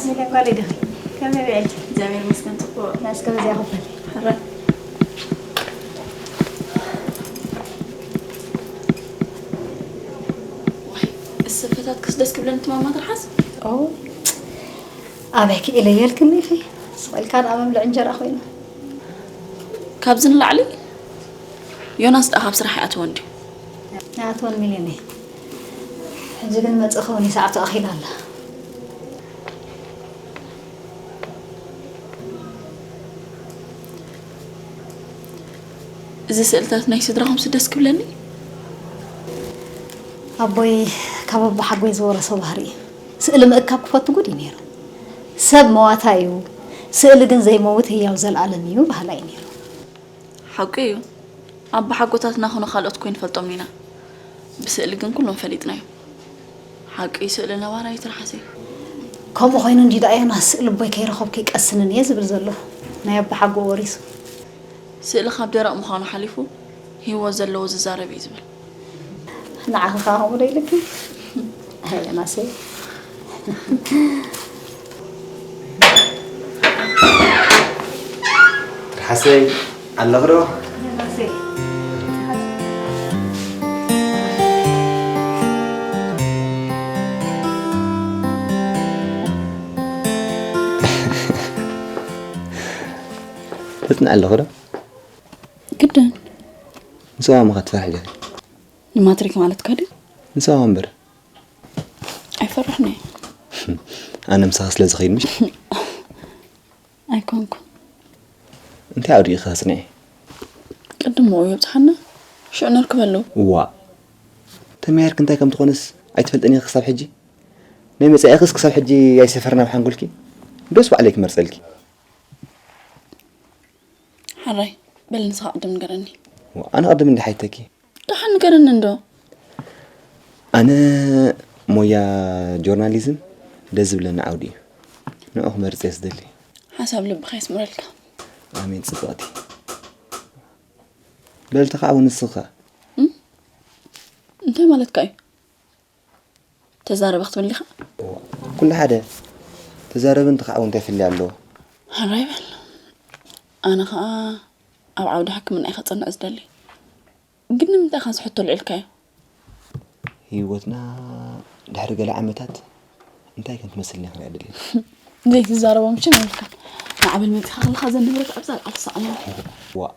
ሚለ ጓለይ ዲኺ? ከመይ ውዒልኪ? እግዚኣብሔር ይመስገን ጽቡቕ። ናስከ በዚኣ ክፈል። ሕራይ። ዋይ፣ እሰፈታትክስ ደስ ክብለኒ እቲ ማማ ትርሓስ። ኦ፣ ኣበይ ክኢለየልክኒ ኢኺ? ስቕ ኢልካ ደኣ መብልዒ እንጀራ ኮይኑ። ካብዚ ንላዕሊ ዮናስ ደኣ ካብ ስራሕ ኣይኣተወን ድዩ? ኣይኣተወን ሚልዮነይ። ሕጂ ግን መጽእ ክኸውን እዩ፣ ሰዓቱ ኣኺላ ኣላ። እዚ ስእልታት ናይ ስድራኹምስ ደስ ክብለኒ? ኣቦይ ካብ ኣቦሓጎይ ዝወረሶ ባህሪ እዩ። ስእሊ ምእካብ ክፈቱ ጉድ እዩ ነይሩ። ሰብ መዋታ እዩ፣ ስእሊ ግን ዘይመውት ህያው ዘልኣለም እዩ በሃላይ እዩ ነይሩ። ሓቁ እዩ። ኣቦሓጎታትና ኾነ ካልኦት እኮ ኣይንፈልጦምን ኢና። ብስእሊ ግን ኩሎም ፈሊጥናዮም። ሓቂ እዩ፣ ስእሊ ነባራይ ትርሓሰይ። ከምኡ ኮይኑ እንዲ ደኣ ዮናስ ስእሊ ኣቦይ ከይረኸብኩ ይቀስንን እየ ዝብል ዘሎ። ናይ ኣቦሓጎ ወሪሱ። ስእሊ ካብ ደረቕ ምዃኑ ሓሊፉ ህይወት ዘለዎ ዝዛረብ እዩ ዝብል። ንዓኺ ከኣ ከምኡ ዶ ኢልኪ? ኣይ ዮናሰይ። ትርሓሰይ ኣለኺ ዶ? ዮናሰይ። ተጽንዒ ኣለኺ ዶ? ግድን። ንሰባ ምኻ ትፈርሒ ዲኺ? ንማትሪክ ማለትካ ድዩ? ንሰባ እምበር። ኣይፈርሕን እየ። ኣነ ምሳኻ ስለ ዝኸይድ ምሽ? ኣይኮንኩን። እንታይ ኣውዲእኺ ከጽንዒ? ቅድም ምኡ የብጽሓና፣ ሽዑ ነርክበሉ። እዋእ። ተመያይርኪ እንታይ ከም ትኾንስ ኣይትፈልጥን ኢኺ ክሳብ ሕጂ? ናይ መጻኢኽስ ክሳብ ሕጂ ኣይሰፈርና ኣብ ሓንጎልኪ? ዶስ ባዕለይ ክመርጸልኪ? ሓራይ፣ በል ንስኻ ቅድም ንገረኒ። ዋ፣ ኣነ ቅድም እንዲ ሓይተኪ? ደሓን ንገረኒ እንዶ። ኣነ ሞያ ጆርናሊዝም ደስ ዝብለኒ ዓውዲ እዩ። ንዑ ክመርጽ እየ ዝደሊ። ሓሳብ ልብኻ የስምረልካ። ኣሜን ጽብቕቲ። በል ተኻዕው ንስኻ። እም? እንታይ ማለትካ እዩ? ተዛረበ ክትብል ዲኻ? ኩሉ ሓደ። ተዛረብን ተኻዕውን እንታይ ፍልልይ ኣለዎ? ሕራይ በል። ኣነ ኸኣ ኣብ ዓውዲ ሕክምና እየ ከጸንዕ ዝደሊ። ግን ንምንታይ ኢኻ እዚ ሕቶ ኣልዒልካዮ? ህይወትና ድሕሪ ገለ ዓመታት እንታይ ከም ትመስል ኢና ክንርኢ ደሊና። ዘይትዛረቦ ምችም የብልካን። ማዕበል መጺኻ ከለኻ እዘን ንብረት ኣብዛ ኣልዓል ትሰኣለኒ። ዋእ።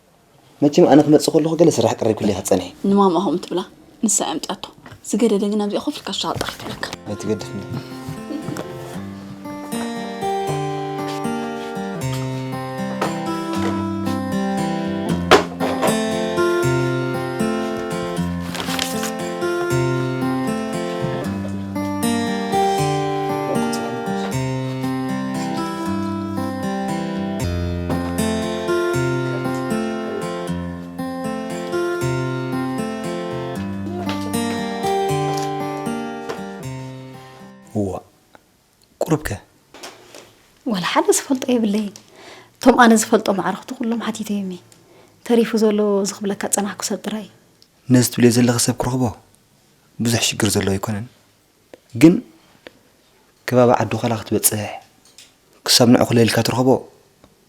መቸም ኣነ ክመጽእ ከለኹ ገለ ስራሕ ቅረብክለይ ክትጸንሒ። ንማማ ከምኡ ትብላ፣ ንሳ እያ ኣምጺኣቶ። ዝገደደ ግን ኣብዚኣ ኮፍ ኢልካ ሻጣ ክትብለካ። ኣይትገድፍኒ። እዋ፣ ቁሩብ ከ? ዋላ ሓደ ዝፈልጦ የብለይን። እቶም ኣነ ዝፈልጦም ኣዕሩኽቲ ኩሎም ሓቲተዮም እየ። ተሪፉ ዘሎ እዚ ክብለካ ዝጸናሕኩ ሰብ ጥራይ እዩ። ነዚ ትብልዮ ዘለኺ ሰብ ክረኽቦ ብዙሕ ሽግር ዘለዎ ኣይኮነን። ግን ከባቢ ዓዲ ዃላ ክትበጽሕ፣ ክሳብ ንዑ ክለልካ ትረኽቦ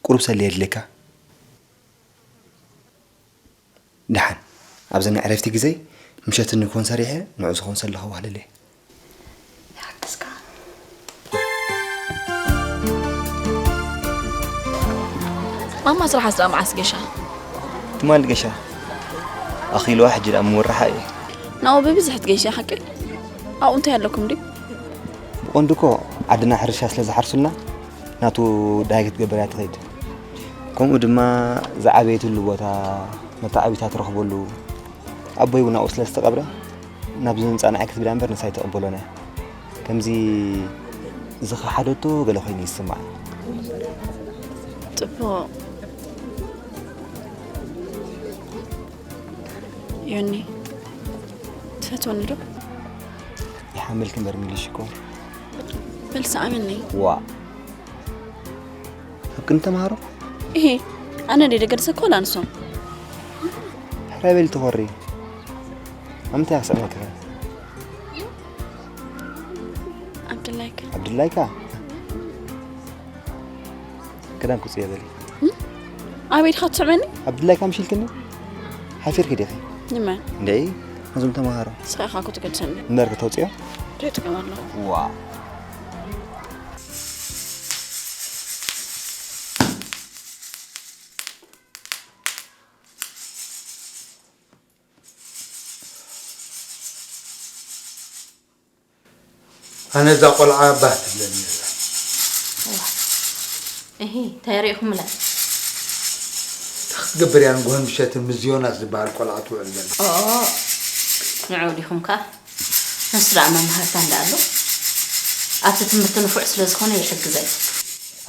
ቁሩብ ሰለ የድልየካ። ደሓን፣ ኣብዚ ናይ ዕረፍቲ ግዜ ምሸት ንግሆን ሰሪሐ ንዑ ዝኾን ሰለ ከዋህልል እየ። ይሓግዝካ። ማማ ስራሓስ ደኣ መዓስ ገሻ? ትማሊ ገሻ። ኣኺልዋ ሕጂ ደኣ ምውርሓ እየ። ናብኡ ብብዝሒ ትገይሽ ሓቂ? ኣብኡ እንታይ ኣለኩም ድዩ? ብቐንዱ እኮ ዓድና ሕርሻ ስለ ዝሓርሱልና ናቱ ደሃይ ክትገብር እያ ትኸይድ። ከምኡ ድማ ዝዓበየትሉ ቦታ መተዓቢታ ትረኽበሉ። ኣቦይ እውን ኣብኡ ስለ ዝተቐብረ ናብዚ ምምጻእ ንዓይ ክትብላ እምበር ንሳ ኣይትቕበሎን እያ። ከምዚ ዝኸሓደቶ ገለ ኮይኑ ይስምዓ። ጽቡቕ። ዮኒ፣ ትፈትወኒ ዶ? ይሓመልኪ እምበር ሚሊ ሽኮር። በል ሰዓበኒ። ዋ። ኣብ ክንዲ ተምሃሮ? እሄ፣ ኣነ ድየ ደገድሰካ ወላ ንሶም? ሕራይ በሊ ተኾሪ። ኣብ ምንታይ ክስዕመኪ? ዓብድላይካ። ዓብድላይካ? ክዳን ክውፅእ የበሊ። ኣበይ ድኻ ትስዕበኒ? ኣብ ድላይካ ምሽልክኒ? ሓፊርኪ ዲኺ? ንመን? እንደይ፣ ነዞም ተምሃሮ። ንስኻ ኢኻ ክትገድሰኒ። እምበር ከተውፅዮ? እንታይ ጥቅም ኣለዎ? ዋ። ኣነ እዛ ቆልዓ ባህ ትብለኒ ኣላ። እዋ፣ እሂ፣ እንታይ ርኢኹምላ? እንታይ ክትገብር እያ ንጉሆን ምሸትን ምስ ዮናስ ዝበሃል ቆልዓ ትውዕል ዘላ? ኦ፣ ንዑ ዲኹም ከኣ? ንሱ ደኣ መማህርታ እንዳ ኣሎ፣ ኣብቲ ትምህርቲ ንፉዕ ስለ ዝኾነ ይሕግዛ እዩ።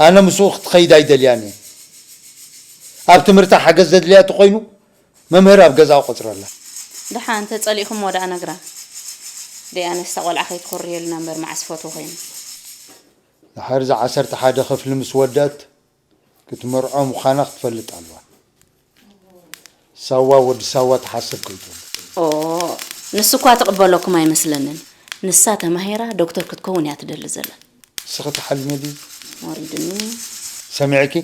ኣነ ምስኡ ክትኸይድ ኣይደልያን እየ። ኣብ ትምህርታ ሓገዝ ዘድልያ እንተኾይኑ፣ መምህር ኣብ ገዛኣ ቆጽረላ። ደሓን ተጸሊእኹሞ ደኣ ነግራ። ደይ ኣነስታ ቆልዓ ከይትኹርየልና እምበር መዓስ ፈትዎ ኮይኑ። ድሓር እዛ ዓሰርተ ሓደ ክፍሊ ምስ ወደት ክትመርዖ ምዃና ክትፈልጥ ኣለዋ። ሳዋ ወዲ ሳዋ ትሓስብ ከይትብል። ኦ፣ ንሱ እኳ ትቕበለኩም ኣይመስለንን። ንሳ ተማሂራ ዶክተር ክትከውን እያ ትደሊ ዘላ። ንስኺ ትሓልሚ ድዩ? ወሪድኒ። ሰሚዕኪ?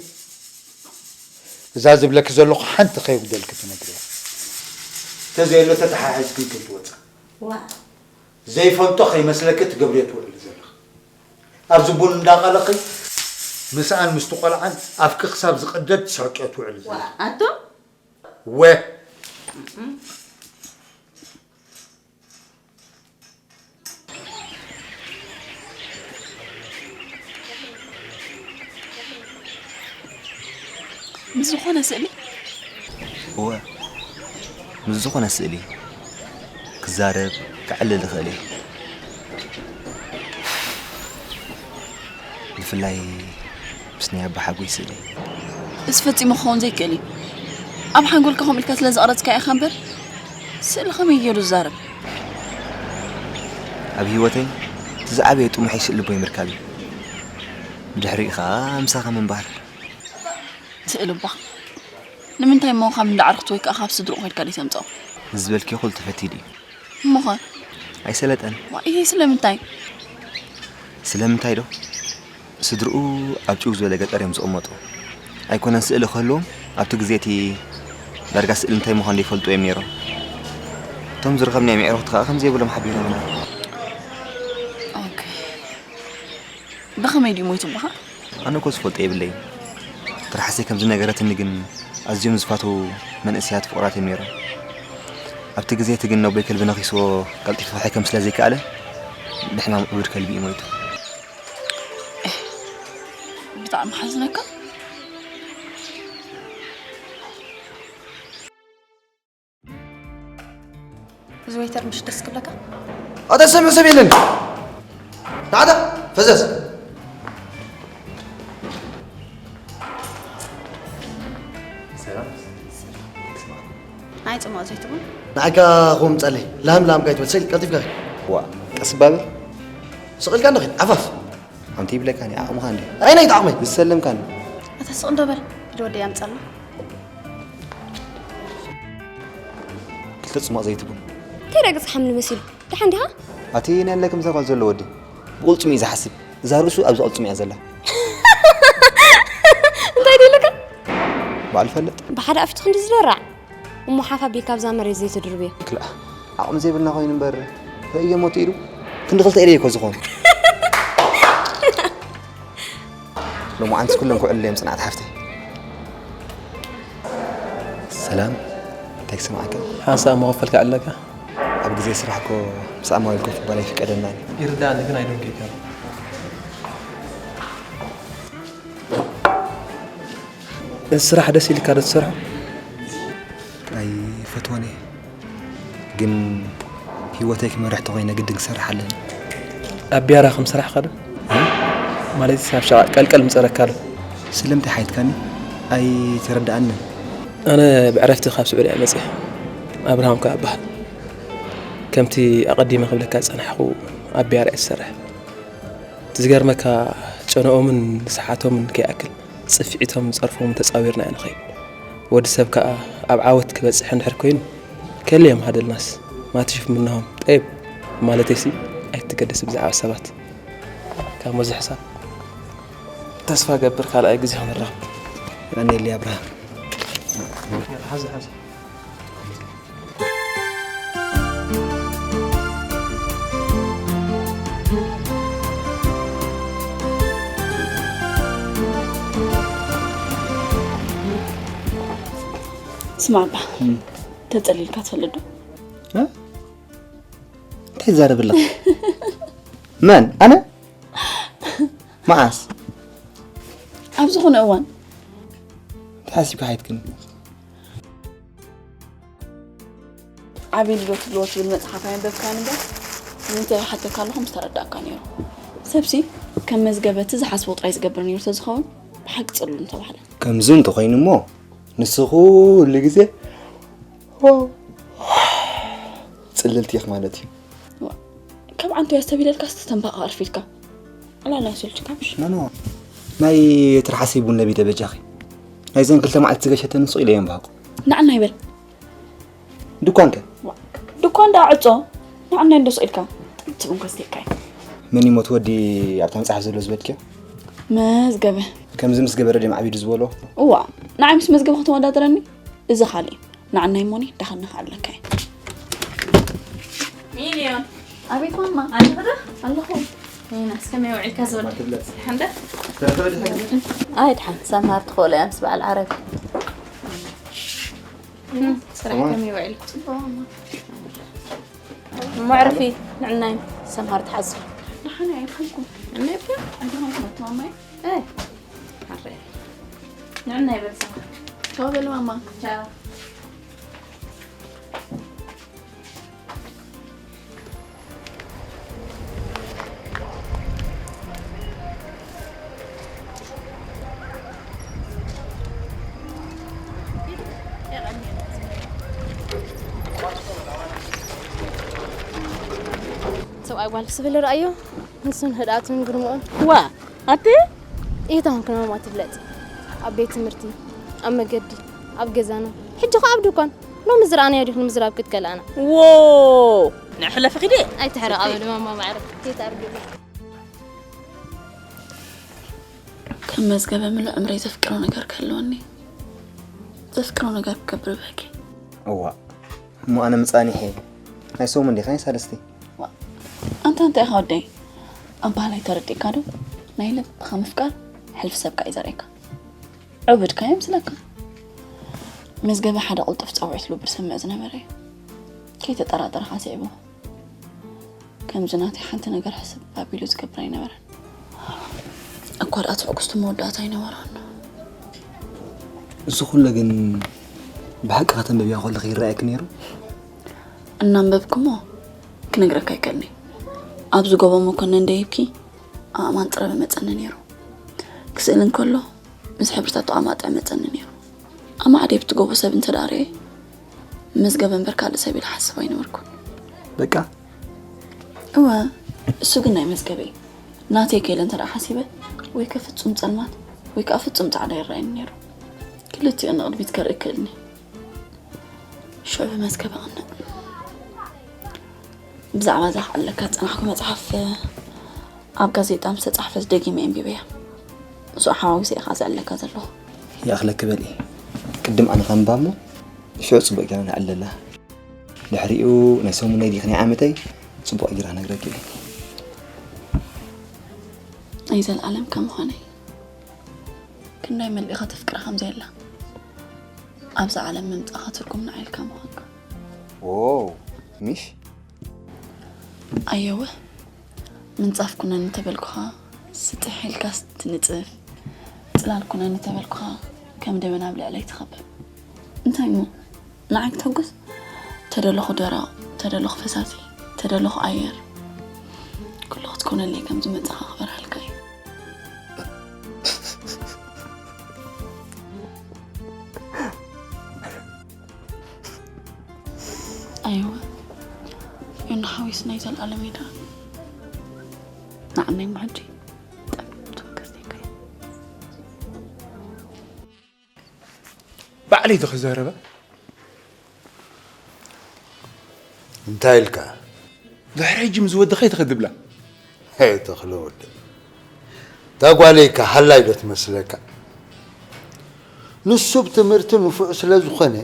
እዛ ዝብለኪ ዘለኹ ሓንቲ ከየጉደልኪ ትነግርያ። ተዘየሎ ተተሓሒዝኪ ክትወፃ። ዋ። ዘይፈልጦ ከይመስለኪ ትገብርዮ ትውዕሊ ዘለኺ። ኣብዚ ቡን እንዳቐለኺ ምስኣን ምስቲ ቆልዓን ኣፍኪ ክሳብ ዝቕደድ ትስሕቅዮ ትውዕሊ ዋ፣ ዘለኺ። ኣቶ? ወ። ምስ ዝኾነ ስእሊ? እወ፣ ምስ ዝኾነ ስእሊ ክዛረብ፣ ክዕልል እኽእል እየ። ብፍላይ ምስ ናይ ኣባ ሓጎይ ስእሊ። እዚ ፈጺሙ ክኸውን ዘይክእል እዩ። ኣብ ሓንጎልካ ከምኡ ኢልካ ስለ ዝቐረጽካዮ ኢኻ እምበር፣ ስእሊ ከመይ ገይሩ ዝዛረብ? ኣብ ህይወተይ እቲ ዝዓበየ ጥሙሐይ ስእሊ ኣቦይ ምርካብ እዩ። ብድሕሪኡ ኸኣ ምሳኻ ምንባር። ስእሊ ኣቦኻ ንምንታይ እሞ ካብ እንዳ ዓርክቱ ወይ ከኣ ካብ ስድርኡ ከይድካ ደይተምጽኦ? እዚ ዝበልክዮ ኩሉ ተፈትዩ ድዩ? እሞኸ? ኣይሰለጠን። ዋይ፣ ስለምንታይ? ስለምንታይ ዶ? ስድርኡ ኣብ ጭው ዝበለ ገጠር እዮም ዝቕመጡ። ኣይኮነን ስእሊ ክህልዎም፣ ኣብቲ ግዜ እቲ ዳርጋ ስእሊ እንታይ ምዃኑ ዘይፈልጡ እዮም ነይሮም። እቶም ዝረኸብናዮም ኣዕሩኽቲ ከኣ ከም ዘይብሎም ሓቢሮምና። ኦኬ። ብኸመይ ድዩ ሞይቱ እምበኻ? ኣነ እኮ ዝፈልጦ የብለይን። ትርሓሰይ ከም ዝነገረትኒ ግን ኣዝዮም ዝፋተዉ መንእሰያት ፍቑራት እዮም ነይሮም። ኣብቲ ግዜ እቲ ግን ነቦይ ከልቢ ነኺስዎ ቀልጢፉ ክሕከም ስለ ዘይከኣለ ብሕማም ዕቡድ ከልቢ እዩ ሞይቱ። ብጣዕሚ ሓዝነካ። እዚ ዌይተር ምሽ ደስ ክብለካ? ኣታ ዝሰምዕ ሰብ የለን። ንዓታ ፈዘዝ። ሰላም። ናይ ጽማቕ ዘይትቡን? ንዓካ ኹም ጸሊ። ላም ላም ካይትበል። ሰይ ቀልጢፍካ። ዋ፣ ቀስ ባብል። ስቕ ኢልካ እንዶ ኺድ። ዓፋፍ። ኣንቲ ይብለካኒ፣ ዓቕምኻ እንዲ። ኣይ ናይ ዓቕመይ። ዝሰለምካኒ። ኣታ ስቕ እንዶ በል። ኢድ ወደይ ኣምጻልና። ክልተ ጽማቕ ዘይትቡን። እንታይ ደኣ ገጽካ ሓምሊ መሲሉ? ደሓን ዲኻ? ኣቲ ናይ ኣለክምታ ጓል ዘሎ ወዲ ብቕልጽም እዩ ዝሓስብ። እዛ ርእሱ ኣብዚ ቅልጽም እያ ዘላ። እንታይ ደለካ? ባዕሉ ፈልጥ። ብሓደ ኣፍቲ ክንዲ ዝደራዕ። እሞ ሓፍ ኣቢልካ ኣብዛ መሬት ዘይትድርብዮ። ክላእ ዓቕሚ ዘይብልና ኮይኑ እምበር፣ ርእዮ ሞት ኢሉ ክንዲ ክልተ ኢለ እኮ ዝኾኑ። ሎማዓንትስ ኩሎም ክዕሉ እዮም ጽንዓት ሓፍተይ። ሰላም፣ እንታይ ክስምዓካ? ሓንሳእ እሞ ክፈልካ ኣለካ? ኣብ ግዜ ስራሕ እኮ ምስ ኣማዊል ኮፍ ምባል ኣይፍቀደናን እዩ። ይርዳእኒ፣ ግን I don't get you። እዚ ስራሕ ደስ ኢልካ ዶ ትሰርሖ? ኣይፈትዎን እየ፣ ግን ህይወተይ ክመርሕ ተኾይነ ግድን ክሰርሕ ኣለኒ። ኣብ ቢያራ ከም ስራሕኻ ዶ? እ? ማለት ኣብ ሸቓ ቀልቀል ምጸረካ ዶ? ስለምንታይ ሓይትካኒ? ኣይተረድኣንን። ኣነ ብዕረፍቲ ካብ ስዑድያ መጺአ። ኣብርሃም ከኣ እበሃል። ከምቲ ኣቐዲመ ክብለካ ዝጸናሕኩ ኣብ ቢያራ እየ ዝሰርሕ። እቲ ዝገርመካ ጨነኦምን ሰሓቶምን ከይኣክል ጽፍዒቶም ጸርፎምን ተጻዊርና ኢና ንኸይድ። ወዲ ሰብ ከኣ ኣብ ዓወት ክበጽሕ እንድሕር ኮይኑ ከልዮም ሃደልናስ ማትሽፍ ምንሆም ጠይብ ማለተይሲ ኣይትገደስ ብዛዕባ ሰባት ካብ መዚ ሕሳብ ተስፋ ገብር ካልኣይ ግዜ ክንራኸብ። የቐንየለይ ኣብርሃም። ሓዚ፣ ሓዚ። ስማዕ እባ፣ እም። ተጸሊልካ ትፈልጥ ዶ? እ? እንታይ ትዛረብ ኣለኻ? መን? ኣነ? መዓስ? ኣብ ዝኾነ እዋን። እንታይ ሓሲብካ ሓይትክኒ? ዓቢ ልደት ትብልዎ ትብል መጽሓፍ ኣየንበብካን እምበር፣ ምንታይ ይሓተካ ኣለኹ ምስ ተረዳእካ ነይሩ። ሰብሲ ከም መዝገበ እቲ ዝሓስቦ ጥራይ ዝገብር ነይሩ ተዝኸውን፣ ብሓቂ ጽሉል ምተባህለ። ከምዚ እንተኾይኑ እሞ፣ ንሱ ኩሉ ግዜ ጽልልቲ ኢኺ ማለት እዩ። ዋ፣ ካብ ዓንቶ እያ ዝተቢለልካ፣ እስቲ ተንባቕ ኣርፊድካ። ዕላል ኣይሰልችካ ምሽ? ኖ፣ ኖ። ናይ ትርሓሰይ ቡን ለቢደ በጃኺ። ናይዘን ክልተ መዓልቲ ዝገሸተን ሱቕ ኢለ እየን ብሃቁ። ንዓና ይበል። ድኳንከ? ዋ፣ ድኳን ደኣ ዕጾ። ንዓና እንዶ ስቕ ኢልካ። ጥንቲ ቡን ከስተየካ እየ። መን እዩ ሞት ወዲ ኣብታ መጽሓፍ ዘሎ ዝበልክዮ? መዝገበ። ከምዚ ምስ ገበረ ድዮም ዓቢዱ ዝበሎ? እዋ፣ ንዓይ ምስ መዝገበ ከተወዳድረኒ? እዚ ካልእ እዩ። ንዓናይ ሞኒ ዳኸልንኻ ኣለካ እዩ። ሚልዮን። ኣቤት ማማ። ኣለኹ ዶ? ኣለኹ። ይናስ ከመይ ውዒልካ ዝወዲ? ማክብለት። ሓንደ? ተረፈ ድሕሪ? ኣይ ድሓን፣ ሰምሃር ትኽእሎ እያ ምስ በዓል ዓረብ። እም፣ ስራሕ ሰማን። ከመይ ውዒሉ? ጽቡቕ ማማ። እሞ ዕርፊ፣ ንዕናይ ሰምሃር ትሓዙ። ደሓን እየ፣ ኣይደኸምኩን። ንዕናይ እኮ? ኣይደኸምኩን፣ ኣቲ ማማይ። ኣይ፣ ኣረ። ንዕናይ በል ሰምሃር። ቻው በል ማማ። ቻው። ሰብኣይ ጓል ክስብል ርኣዮ፣ ንሱን ህድኣቱን ግርምኡን። ዋ፣ ኣቲ? ጥይታ ኾንክና ማማ ትፍለጥ። ኣብ ቤት ትምህርቲ፣ ኣብ መገዲ፣ ኣብ ገዛና፣ ሕጂ ኸኣ ኣብ ድኳን። ሎሚ ዝረኣናዮ ዲኹ ንምዝራብ ክትከልኣና? ዎ! ንሕለፊ ኺዲ? ኣይትሕረቕ ኣበሉ ማማ ማዕረ። ከይትኣርግኒ። ከም መዝገበ ምሉእ ዕምረይ ዘፍቅሮ ነገር ክህልወኒ፣ ዘፍቅሮ ነገር ክገብር በኪ። እዋ፣ እሞ ኣነ ምጻኒሐ ናይ ሰሙን ዲኻ ናይ ሳልስቲ? ዋ፣ ኣንታ እንታይ ኢኻ ወደይ? ኣባህላይ ተረዲእካ ዶ? ናይ ልብኻ ምፍቃር ሕልፊ ሰብካ እዩ ዘርእየካ። ዕቡድካ ይምስለካ። መዝገበ ሓደ ቅልጡፍ ጻውዒት ልቡ ዝሰምዕ ዝነበረ እዩ። ከይተጠራጠርካ ስዒቡ። ከምዚ ናተይ ሓንቲ ነገር ሕስብ ኣቢሉ ዝገብር ኣይነበረን። እኳ ደኣ ትሕጉስቲ መወዳእታ ኣይነበሮን። እዚ ኩሉ ግን ብሓቂ ከተንብብያ ከለኺ ይረኣየኪ ነይሩ? እናንበብኩሞ ክነግረካ ኣይከእልኒ። ኣብዚ ጎቦ መኮነን ደይብኪ ኣእማን ጥረ መጸኒ ነይሩ። ክስእል እንከሎ ምስ ሕብርታት ተቐማጠ መጸኒ ነይሩ። ኣማዕድየ ብቲ ጎቦ ሰብ እንተ ደኣ ርእየ፣ መዝገበ እምበር ካልእ ሰብ ኢለ ሓስብ ኣይነበርኩን። በቃ? እወ፣ እሱ ግን ናይ መዝገበ እዩ። ናተይ ከይለ እንተ ደኣ ሓሲበ፣ ወይ ከ ፍጹም ጸልማት፣ ወይ ከኣ ፍጹም ጻዕዳ ይረኣየኒ ነይሩ። ክልቲኡ ንቕድሚት ከርኢ ክእልኒ። ሽዑ ብመዝገበ ቀንእ። ብዛዕባ እዛ ክዕለካ ዝጸናሕኩ መጽሓፍ ኣብ ጋዜጣ ምስ ተጻሕፈት ደጊመ ኣንቢበያ። ምስኡ ሓዋዊሰ እየ ከኣ ዘዕለካ ዘለኹ። ይኣኽለኪ በሊ። ቅድም ኣነ ከንብባ እሞ ሽዑ ጽቡቕ ጌርና ነዕልለላ። ድሕሪኡ ናይ ሰሙነይ ዲኺ ናይ ዓመተይ ጽቡቕ ጌርና ነግረኪ እየ። ናይ ዘልኣለም ከም ምዃነይ ክንደይ መሊእኻ ተፍቅራ ከም ዘየላ ኣብዛ ዓለም ምምጻእኻ ትርጉም ንዓይ ኢልካ ምዃንካ። ዎው፣ ሚሽ? ኣየወ፣ ምንጻፍ ኩነኒ ተበልኩኻ፣ ስጥሕ ኢልካስ ትንጽፍ፣ ጽላል ኩነኒ ተበልኩኻ፣ ከም ደበና ኣብ ልዕለይ ትኸብብ። እንታይ እሞ፣ ንዓይ ክተጉስ? ተደለኹ ደረቕ፣ ተደለኹ ፈሳሲ፣ ተደለኹ ኣየር። ኩሉ ክትኮነለይ ከም ዝመጻኻ ክበርሃልካ እዩ። ኣይወ፣ ዮና ሓዊስ ናይ ዘልኣለም እዩ ደኣ። ንዓነይ እሞ ሕጂ ጠምቱ ከስተይካ እዩ። ባዕለይ ዶ ክዛረባ? እንታይ ኢልካ? ድሕሪ ሕጂ ምስ ወዲ ከይትኸድ ትብላ። ሄይ ተኽለ ወዲ። እታ ጓለይካ ሃላይ ዶ ትመስለካ? ንሱ ብትምህርቲ ንፉዕ ስለ ዝኾነ፣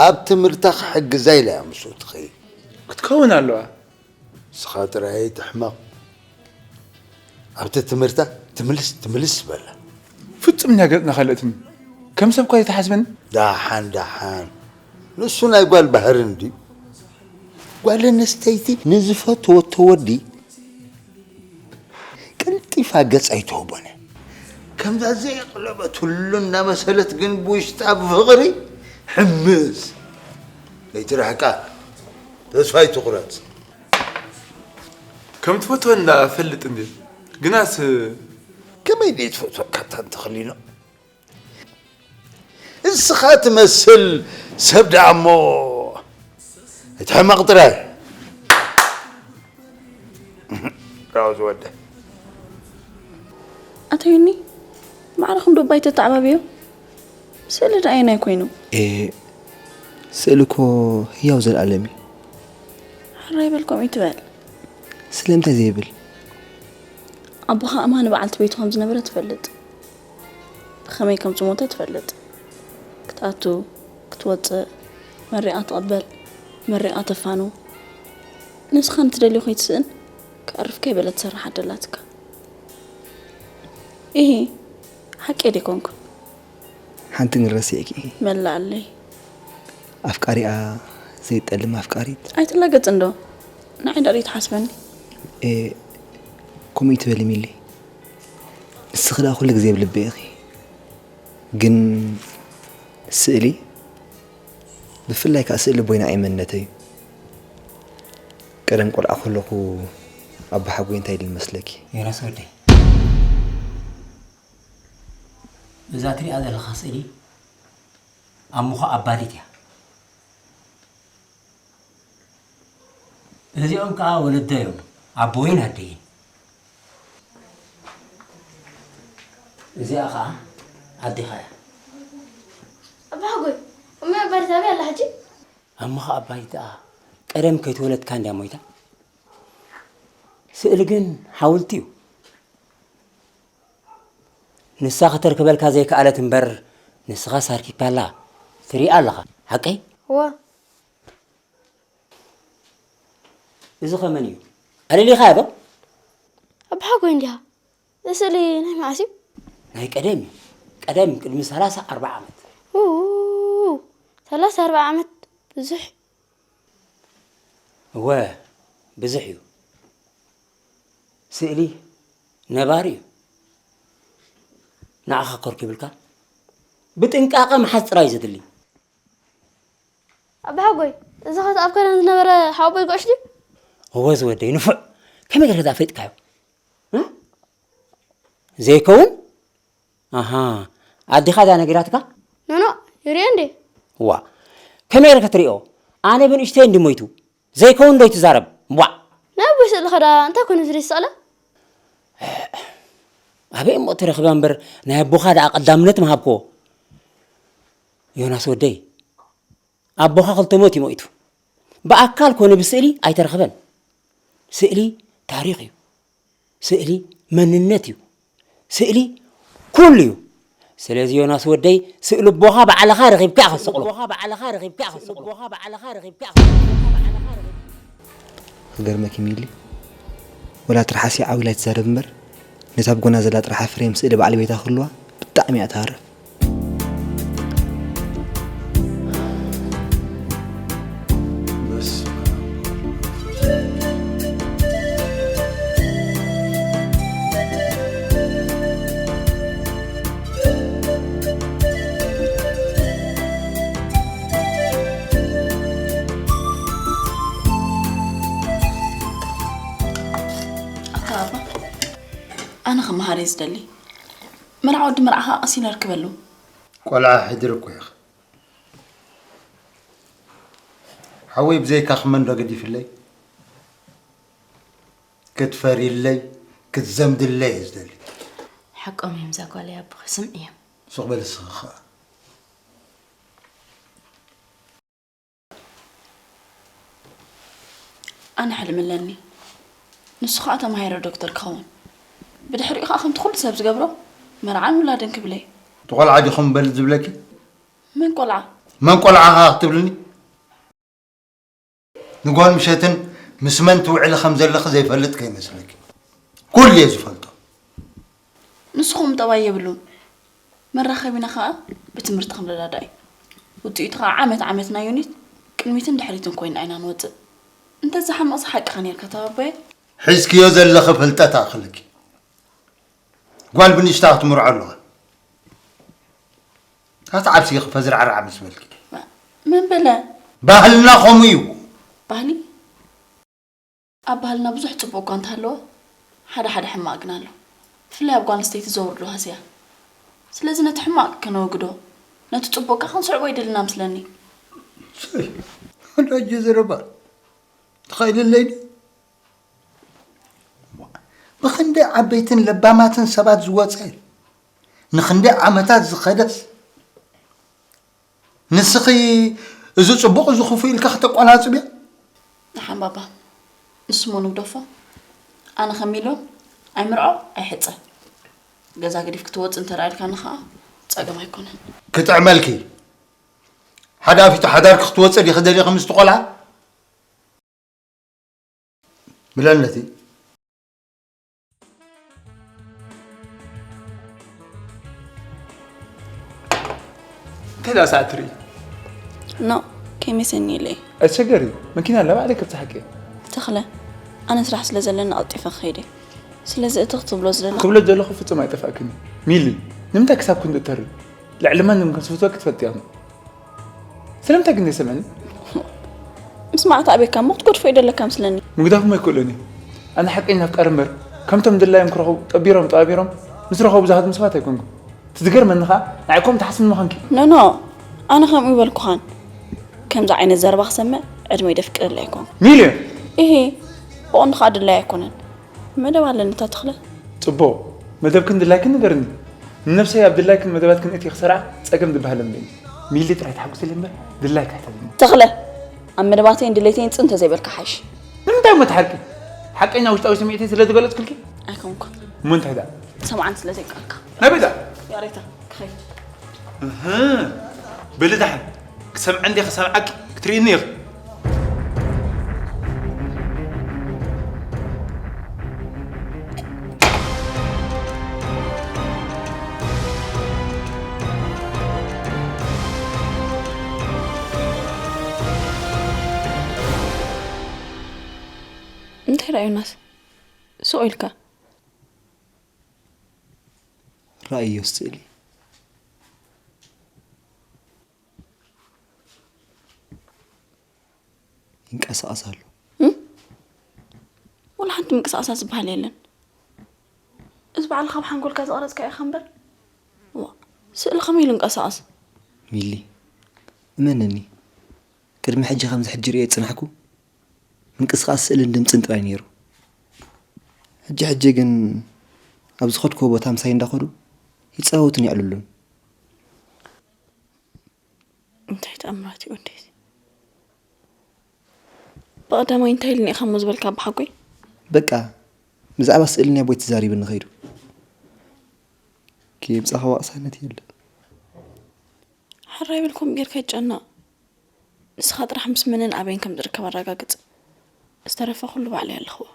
ኣብ ትምህርታ ክሕግዛ ኢላ እያ ምስኡ ትኸይድ። ክትከውን ኣለዋ። ንስኻ ጥራይ ኣይትሕመቕ። ኣብቲ ትምህርታ ትምልስ ትምልስ በላ። ፍጹም እያ ገጽና ካልእትን። ከም ሰብ እኳ ኣይትሓስብን። ደሓን ደሓን። ንሱ ናይ ጓል ባህርን ድዩ? ጓል ኣንስተይቲ ንዝፈተወቶ ወዲ ቀልጢፋ ገጽ ኣይትህቦን እያ። ከምዛ ዘየቕለበትሉ እናመሰለት ግን ብውሽጣ ብፍቕሪ ሕምስ። ከይትርሕቃ ተስፋ ኣይትቑረጽ። ከም ትፈትወና እፈልጥ እንዴ? ግናስ ከመይ ደይ ትፈትወካ እታ እንተኽሊኖ? እስኻ ትመስል ሰብ ደኣ እሞ ኣይትሕመቕ ጥራይ። ያው ዝወደ። ኣቶ ዮኒ፣ ማዕረኹም ዶ ባይቶ ተዓባብዮ? ስእሊ ደኣ ኣየናይ ኮይኑ? ኤ፣ ስእሊ እኮ ህያው ዘልኣለም እዩ። ሕራይ በል ከምኡ ይትበል። ስለምንታይ ዘይብል? ኣቦኻ ኣማኒ በዓልቲ ቤቱ ከም ዝነበረ ትፈልጥ። ብኸመይ ከም ዝሞተ ትፈልጥ። ክትኣቱ፣ ክትወጽእ፣ መሪቓ ትቕበል፣ መሪቓ ተፋኑ። ንስኻ ንትደልዮ ከይትስእን፣ ክኣርፍ ከይበለ ትሰርሕ ኣደላትካ። ኢሂ፣ ሓቂ ደይኮንኩ? ሓንቲ ግን ረሲዕኪ። መላኣለይ። ኣፍቃሪኣ ዘይጠልም ኣፍቃሪት። ኣይትላገጽ እንዶ። ንዓይ ደኣ ትሓስበኒ። ኤ፣ ከምኡ ይትበሊ ሚሊ። ንስኺ ደኣ ኩሉ ግዜ ኣብ ልበይ ኢኺ። ግን ስእሊ፣ ብፍላይ ከኣ ስእሊ ቦይና ኣይመነተይ እዩ። ቀደም ቆልዓ ከለኹ ኣቦሓጎይ እንታይ ኢሉ መስለኪ? ዮናስ ወደይ፣ እዛ ትሪኣ ዘለኻ ስእሊ ኣሙኻ ኣባዲት እያ። እዚኦም ከኣ ወለደይ እዮም፣ ኣቦይን ኣደይን። እዚኣ ኸኣ ኣዴኻ እያ። ኣባሓጎይ፣ እሞ ኣባዲት ኣበይ ኣላ ሕጂ? ኣሙኻ ኣባዲት ደኣ ቀደም ከይተወለድካ እንድያ ሞይታ። ስእሊ ግን ሓውልቲ እዩ። ንሳ ከተርክበልካ ዘይከኣለት እምበር፣ ንስኻስ ኣርኪብካላ ትሪኣ ኣለኻ። ሓቀይ? እወ። እዚ ኸ መን እዩ? ኣለሊኻዮ ዶ? ኣባሓጎይ እንድያ። እዚ ስእሊ ናይ መዓስ እዩ? ናይ ቀደም እዩ። ቀደም ቅድሚ ሰላሳ ኣርብዓ ዓመት። ኡ፣ ሰላሳ ኣርብዓ ዓመት ብዙሕ። እወ፣ ብዙሕ እዩ። ስእሊ ነባሪ እዩ። ንዓኻ ከርኪብልካ ብጥንቃቐ ምሓዝ ጥራይ እዩ ዘድሊ። ኣባሓጎይ፣ እዚ ኸ ኣብ ከረን ዝነበረ ሓወቦይ ጉዕሽ ድዩ? እወ ዝወደይ ንፉዕ፣ ከመይ ጌርካ ደኣ ፈሊጥካዮ? እ? ዘይከውን? ኣሃ፣ ኣዴኻ ድያ ነጊራትካ? ኖኖ፣ ይርእዮ እንዴ? ዋ፣ ከመይ ጌርካ ትርእዮ? ኣነ ብንእሽተይ እንዲ ሞይቱ። ዘይከውን ዶ ይትዛረብ? ቧዕ! ናይ ኣቦይ ስእሊ ኸ ደኣ እንታይ ኮነ ዝርኢ ዝሰቕለ? ኣበይ እሞ ትረኽባ እምበር፣ ናይ ኣቦኻ ደኣ ቀዳምነት ምሃብክዎ። ዮናስ ወደይ፣ ኣቦኻ ክልተ ሞት እዩ ሞይቱ። ብኣካል ኮነ ብስእሊ ኣይተረኽበን። ስእሊ ታሪኽ እዩ። ስእሊ መንነት እዩ። ስእሊ ኩሉ እዩ። ስለዚ ዮናስ ወደይ፣ ስእሊ ኣቦኻ ባዕልኻ ረኺብካ ኢኻ ትሰቕሎ። ክገርመኪ ሚሊ፣ ወላ ትርሓስ ዓው ኢላ ኣይትዛረብ እምበር፣ ነታ ኣብ ጎና ዘላ ጥርሓ ፍሬም ስእሊ በዓል ቤታ ክህልዋ ብጣዕሚ እያ ትሃርፍ። ኣታ ኣባ፣ ኣነ ክመሃር እየ ዝደሊ። መርዓ ወዲ መርዓኻ ቀስ ኢለ ኣርክበሉ። ቆልዓ ሕድሪ እኮ ኢኻ። ሓወይ ብዘይካኺ መን ዶ ገዲፍለይ? ክትፈርይለይ፣ ክትዘምድለይ እየ ዝደሊ። ሓቆም እዮም እዛ ጓለይ ኣቦኺ፣ ስምዕዮም። ሱቕ በሊ እስኺ ኸኣ። ኣነ ሕልሚ ኣለኒ። ንሱ ኸኣ ተማሂሩ ዶክተር ክኸውን። ብድሕሪኡ ከዓ ከምቲ ኩሉ ሰብ ዝገብሮ መርዓን ውላድን ክብለይ። እቲ ቆልዓ ዲኹም በል ዝብለኪ? መን ቆልዓ? መን ቆልዓ ኸዓ ክትብልኒ? ንጓል ምሸትን ምስ መን ትውዕሊ ከም ዘለኺ ዘይፈልጥ ከይመስለኪ። ኩሉ እየ ዝፈልጦ። ንስኹም ጠባይ የብሉን። መራኸቢና ኸዓ ብትምህርቲ ክንረዳዳእ እዩ። ውፅኢቱ ኸዓ ዓመት ዓመትና ዩኒት ቅድሚትን ድሕሪትን ኮይና ኢና ንወፅእ። እንተዝሓመቕሲ ሓቅኻ ነይርካ ተባባየ። ሒዝክዮ ዘለኺ ፍልጠት ኣኽልኪ። ጓል ብንእሽታ ክትምርዖ ኣለዋ። ኣታ ዓብሲኺ ፈዝርዓርዓ ምስ በልኪ። መን በለ? ባህልና ከምኡ እዩ። ባህሊ? ኣብ ባህልና ብዙሕ ፅቡቕ እኳ እንተሃለወ ሓደ ሓደ ሕማቕ ግን ኣሎ። ብፍላይ ኣብ ጓል ኣንስተይቲ ዘውርዶ ሃስያ። ስለዚ ነቲ ሕማቕ ከነወግዶ ነቲ ፅቡቕ ከ ክንስዕቦ ይደልና ምስለኒ። ሰይ፣ ወዳጀ ዘረባ ትኸይልለይ ድዩ? ብኽንደይ ዓበይትን ለባማትን ሰባት ዝወፀ ንኽንደይ ዓመታት ዝኸደስ ንስኺ እዚ ፅቡቕ እዚ ክፉእ ኢልካ ክተቆናፅብዮ? ደሓን ባባ ንስሞ ንግደፎ። ኣነ ከሚሎ ኣይምርዖ ኣይሕፀ። ገዛ ገዲፍ ክትወፅ እንተደኣ ኢልካኒ ከዓ ፀገም ኣይኮነን። ክጥዕመልኪ ሓዳፊቱ ሓዳርኪ ክትወፀ ዲኺ ደሊኺ ምስቲ ቆልዓ? ብለለቲ እንታይ ደኣ ሰዓት ትርኢ? ኖ ከይመሰኒ ኢለ እየ። ኣይትሸገሪ፣ መኪና ኣላ ባዕለይ ከብጽሓኪ እየ። ተኽለ፣ ኣነ ስራሕ ስለ ዘለኒ ቀልጢፈ ክኸይድ እየ። ስለዚ እቲ ክትብሎ ዝደለኻ ክብሎ ዝደለኹ ፍጹም ኣይጠፍኣክን እዩ። ሚሊ፣ ንምንታይ ክሳብ ክንድኡ ትተሪ? ልዕሊ ማንም ከም ዝፈትወኪ ትፈልጢ ኢኺ። ስለምንታይ ግን ዘይሰምዕኒ? ምስማዕ ተኣቤካ እሞ ክትገድፎ ይደለካ ምስለኒ። ምግዳፎም ኣይክእሎን እየ። ኣነ ሓቀኛ ኣፍቃሪ እምበር ከምቶም ድላዮም ክረኽቡ ጠቢሮም ጠባቢሮም ምስ ረኸቡ ዝሃድሙ ሰባት ኣይኮንኩን። እቲ ዝገርመኒ ኸኣ ንዓይ ከምኡ ትሓስብኒ ምዃንኪ። ኖኖ፣ ኣነ ከምኡ ኣይበልኩኻን። ከምዚ ዓይነት ዘረባ ክሰምዕ ዕድመይ ደፍቅረሉ ኣይኮንኩን። ሚልዮን! ኢሂ፣ ብቐንዱ ኸኣ ድላይ ኣይኮነን። መደብ ኣለኒ እታ ተኽለ። ጽቡቕ። መደብክን ድላይክን ንገርኒ። ንነብሰይ ኣብ ድላይክን መደባትክን እትየ ክሰርዓ ጸገም ዝበሃል የብለይን። ሚሊ ጥራይ ተሓጉስለይ እምበር ድላይኪ ኣይትሕተትኒ። ተኽለ፣ ኣብ መደባተይን ድሌተይን ጽን እንተዘይበልካ ሓይሽ። ንምንታይ እሞ ትሓርቂ? ሓቀኛ ውሽጣዊ ስምዒተይ ስለ ዝገለጽኩልኪ? ኣይኮንኩን። እሞ እንታይ ደኣ? ክሰምዓኒ ስለ ዘይከኣልካ። ናበይ ደኣ? ያሬታ፣ ክኸይድ። እህ፣ በሊ ደሓን ክሰምዐ እንዴ ክሰምዓኪ ክትርእይኒ ኢኺ። እንታይ ደኣ ዮናስ? ስቕ ኢልካ። ራእዮ ስእሊ። ይንቀሳቐስ ኣሎ። እም? ወላ ሓንቲ ምንቅስቓሳት ዝበሃል የለን። እዚ ባዕልኻ ብሓንጎልካ ዝቐረጽካዮ ኢኻ እምበር። ዋ፣ ስእሊ ከመይ ኢሉ ይንቀሳቐስ? ሚሊ፣ እመነኒ፣ ቅድሚ ሕጂ ከምዚ ሕጂ ርእየ ዝጸናሕኩ ምንቅስቓስ ስእልን ድምጽን ጥራይ ነይሩ። ሕጂ ሕጂ ግን ኣብ ዝኸድክዎ ቦታ ምሳይ እንዳኸዱ ይጻወቱን የዕልሉን። እንታይ ተኣምራት እዩ ወደይ? ብቐዳማይ እንታይ ኢልኒ ኢኻ እሞ ዝበልካ ኣባሓጎይ? በቃ ብዛዕባ ስእሊ ናይ ኣቦይ ተዛሪብኒ ከይዱ። ከየምጻኻ ዋቕሳነት የለን። ሕራይ በል ከምኡ ጌርካ ኣይትጨነቕ። ንስኻ ጥራሕ ምስ መንን ኣበይን ከም ዝርከብ ኣረጋግጽ። ዝተረፈ ኩሉ ባዕለይ ኣለኽዎ።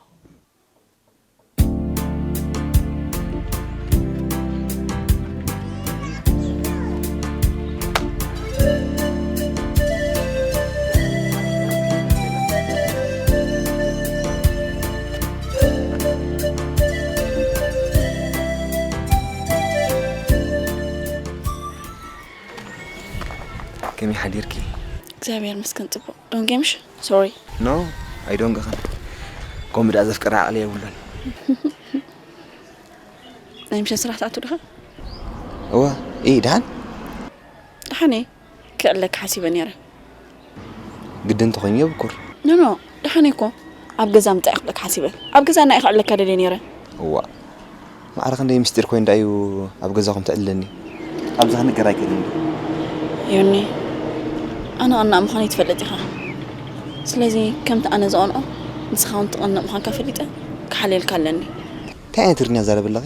ከመይ ሓዲርኪ? እግዚኣብሔር ይመስገን ጽቡቕ። ዶንጌ ምሽ? ሶሪ። No, ኣይዶንግኽን። ከምኡ ደኣ ዘፍቅር ዓቕሊ የብሉን። ናይ ምሸት ስራሕ ትኣቱ ዲኻ? እወ፣ እይ፣ ደሓን? ደሓን እየ። ክዕለካ ሓሲበ ነይረ። ግድን ተኾይኑ የብኩር። ኖኖ፣ ደሓን እየ እኮ። ኣብ ገዛ ምጻእ ክብለካ ሓሲበ። ኣብ ገዛ ናይ ክዕለካ ደልየ ነይረ። እዋ፣ ማዕረ ክንደይ ምስጢር ኮይኑ ደኣ እዩ ኣብ ገዛኹም ተዕልለኒ። ኣብዚ ክንገር ኣይክእልን ድዩ? ዮኒ፣ ኣነ ቅናእ ምዃነይ ትፈልጥ ኢኻ። ስለዚ ከምቲ ኣነ ዝቐንኦ ንስኻ እውን ትቐንእ ምዃንካ ፈሊጠ ክሓልየልካ ኣለኒ። እንታይ ዓይነት ትግርኛ ትዛረቢ ኣለኺ?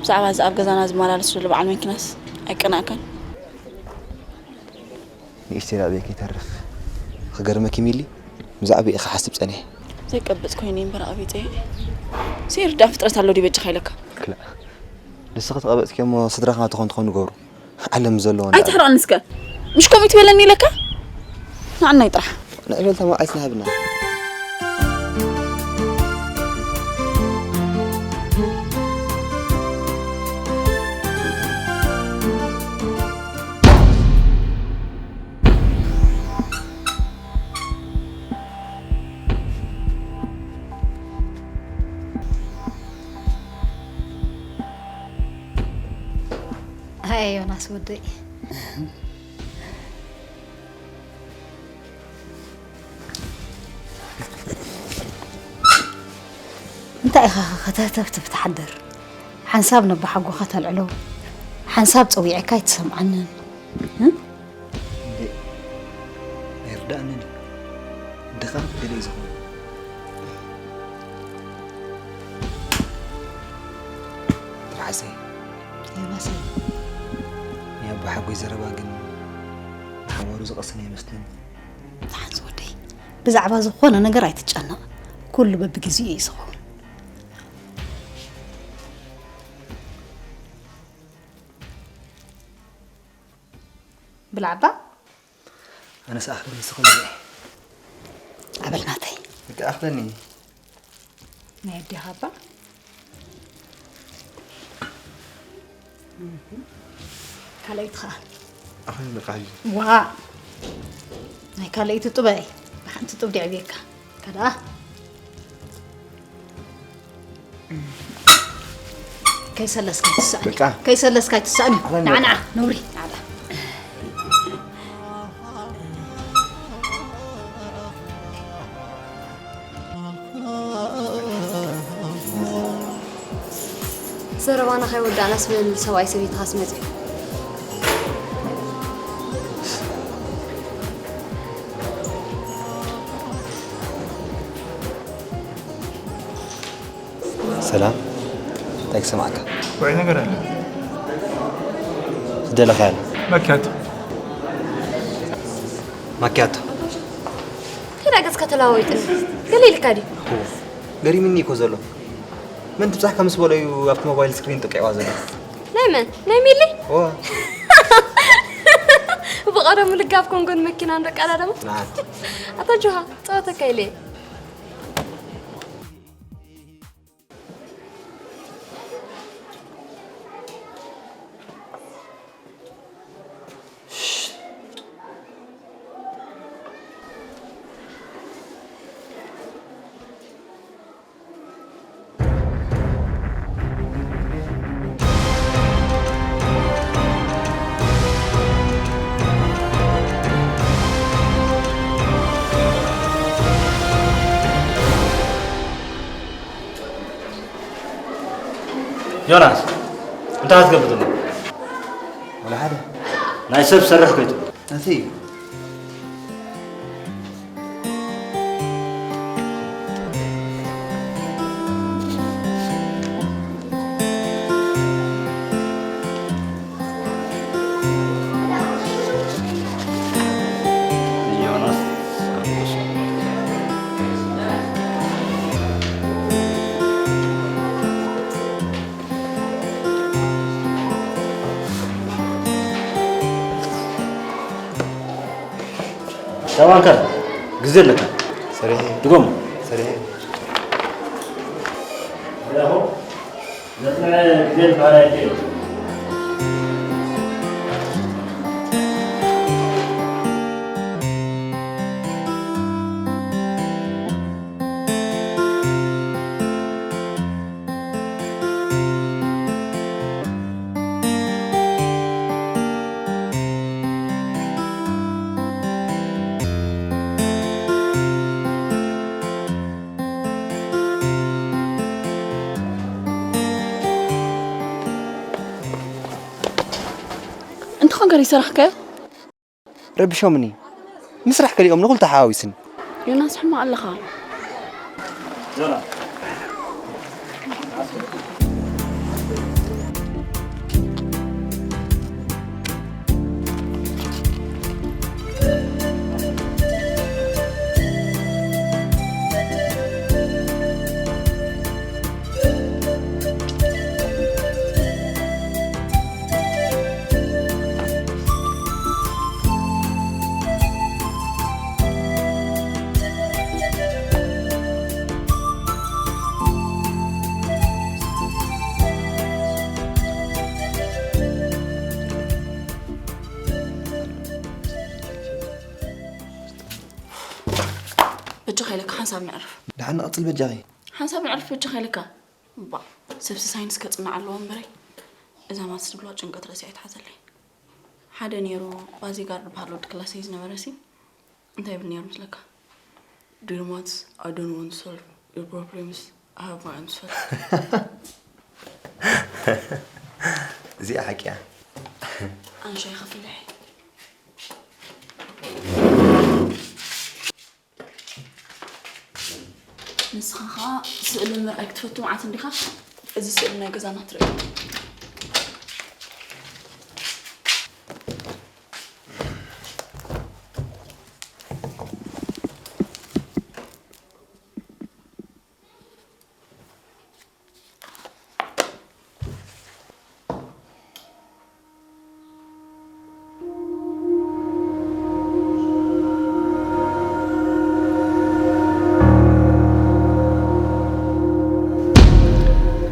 ብዛዕባ እዚ ኣብ ገዛና ዝመላለስ ዘሎ በዓል መኪናስ ኣይቀናእካን? ንእሽተይ ላዕበይ ከይተርፍ። ክገርመኪ ሚሊ፣ ብዛዕባኡ ክሓስብ ጸኒሐ። ዘይቀበጽ ኮይኑ እምበር ኣቐቢጸ። ዘይርዳእ ፍጥረት ኣሎ ድዩ በጃኻ ኢለካ? ክላእ። ንስኺ ተቐበጽኪ እሞ ስድራኻ ትኾን ትኾን ንገብሩ። ዓለም ዘለዎና። ኣይትሕርቐኒ እስከ። ምሽ ከምኡ ትበለኒ ኢለካ? ንዓናይ ጥራሕ። ንዕበል ተማዓይስ ንሃብና። ኣየ ዮናስ ወደይ። እንታይ ኢኻ ከተህተፍትፍ ትሓድር? ሓንሳብ ነባሓጎኻ ተልዕሎ፣ ሓንሳብ ጸዊዐካ ኣይትሰምዓንን። እም? እንዴ፣ ኣይርድኣንን እዩ። ድኻም ገለ እዩ ዝኾነ። ትርሓሰይ። ዮናሰይ። ናይ ኣቦሓጎይ ዘረባ ግን ንሓዋሩ ዝቐስን ኣይመስልን። ደሓን ዝወደይ፣ ብዛዕባ ዝኾነ ነገር ኣይትጨነቕ። ኩሉ በብግዜኡ እዩ ዝኸውን። ብላዕባ ኣነስ ኣኽለኒ ንስኹም እየ። ኣበል ናተይ። እቲ ኣኽለኒ። ናይ ኣዴኻ እባ? እህ። ካልኣይቲ ኸኣ? ኣኽለኒ በቃ ሕጂ። ዋ! ናይ ካልኣይቲ ጡበይ። ብሓንቲ ጡብ ድዕብየካ። ከዳ። ከይሰለስካ ትሳእኒ። በቃ። ከይሰለስካ ትሳእኒ። ኣበል ናዓ፣ በቃ። ናዓ፣ ነውሪ። ናዓ። ዘረባና ከይወዳእናስ በል ሰብኣይ ሰበይትኻስ መጺኡ። ሰላም፣ እንታይ ክሰማዕካ? ወይ ነገር ኣለ። ዝደለኻዮ ኣሎ። ማኪያቶ። ማኪያቶ። ከዳ ገጽካ ተለዋወጥኒ። ገለ ኢልካ ድዩ? እዎ። ገሪምኒ እኮ ዘሎ። መን ትብጻሕካ ምስ በሎ እዩ ኣብቲ ሞባይል ስክሪን ጥቂዕዋ ዘሎ። ናይ መን? ናይ ሚሊ? እዎ። ብቐደሙ ልጋብ ኮንጎን መኪናን ደቃላ ደሞ። ናት። ኣታ ጆሃ፣ ጸወተካ ኢለ እየ። ዮናስ፣ እንታይ ክትገብር ዘሎ? ወላ ሓደ። ናይ ሰብ ሰርሕ ከይትብሎ። ነቲ ዮናስ። ዳዋንካ ግዜ ኣለካ። ሰሪሐ። ድጎም። ሰሪሐ። እንተኾን ገሪ ሰራሕካዮ? ረቢሾምኒ። ምስራሕ ከሊኦም ንኹሉ ተሓዋዊስኒ። ዮናስ፣ ሕማቕ ኣለኻ። ዮና። በጃኻ ኢለካ ሓንሳብ ንዕርፍ። ደሓን ንቐጽል በጃኺ። ሓንሳብ ንዕርፍ በጃኻ ኢለካ። እባ፣ ሰብሲ ሳይንስ ከጽንዕ ኣለዎ እምበረይ፣ እዛ ማትስ ዝብልዋ ጭንቀት ረሲዐ ይትሓዘለይ። ሓደ ነይሩ፣ ባዚጋር ዝበሃል ወዲ ክላሰይ ዝነበረ ሲ፣ እንታይ ይብል ነይሩ መስለካ? "Dear maths, I don't want to solve your problems, I have my own to solve." እዚኣ ሓቂ እያ። ኣንሻይ ከፊለሕ። ንስኻ ኸዓ ስእሊ ምርኣይ ክትፈቱ መዓት እንዲኻ? እዚ ስእሊ ናይ ገዛና ክትርኢ።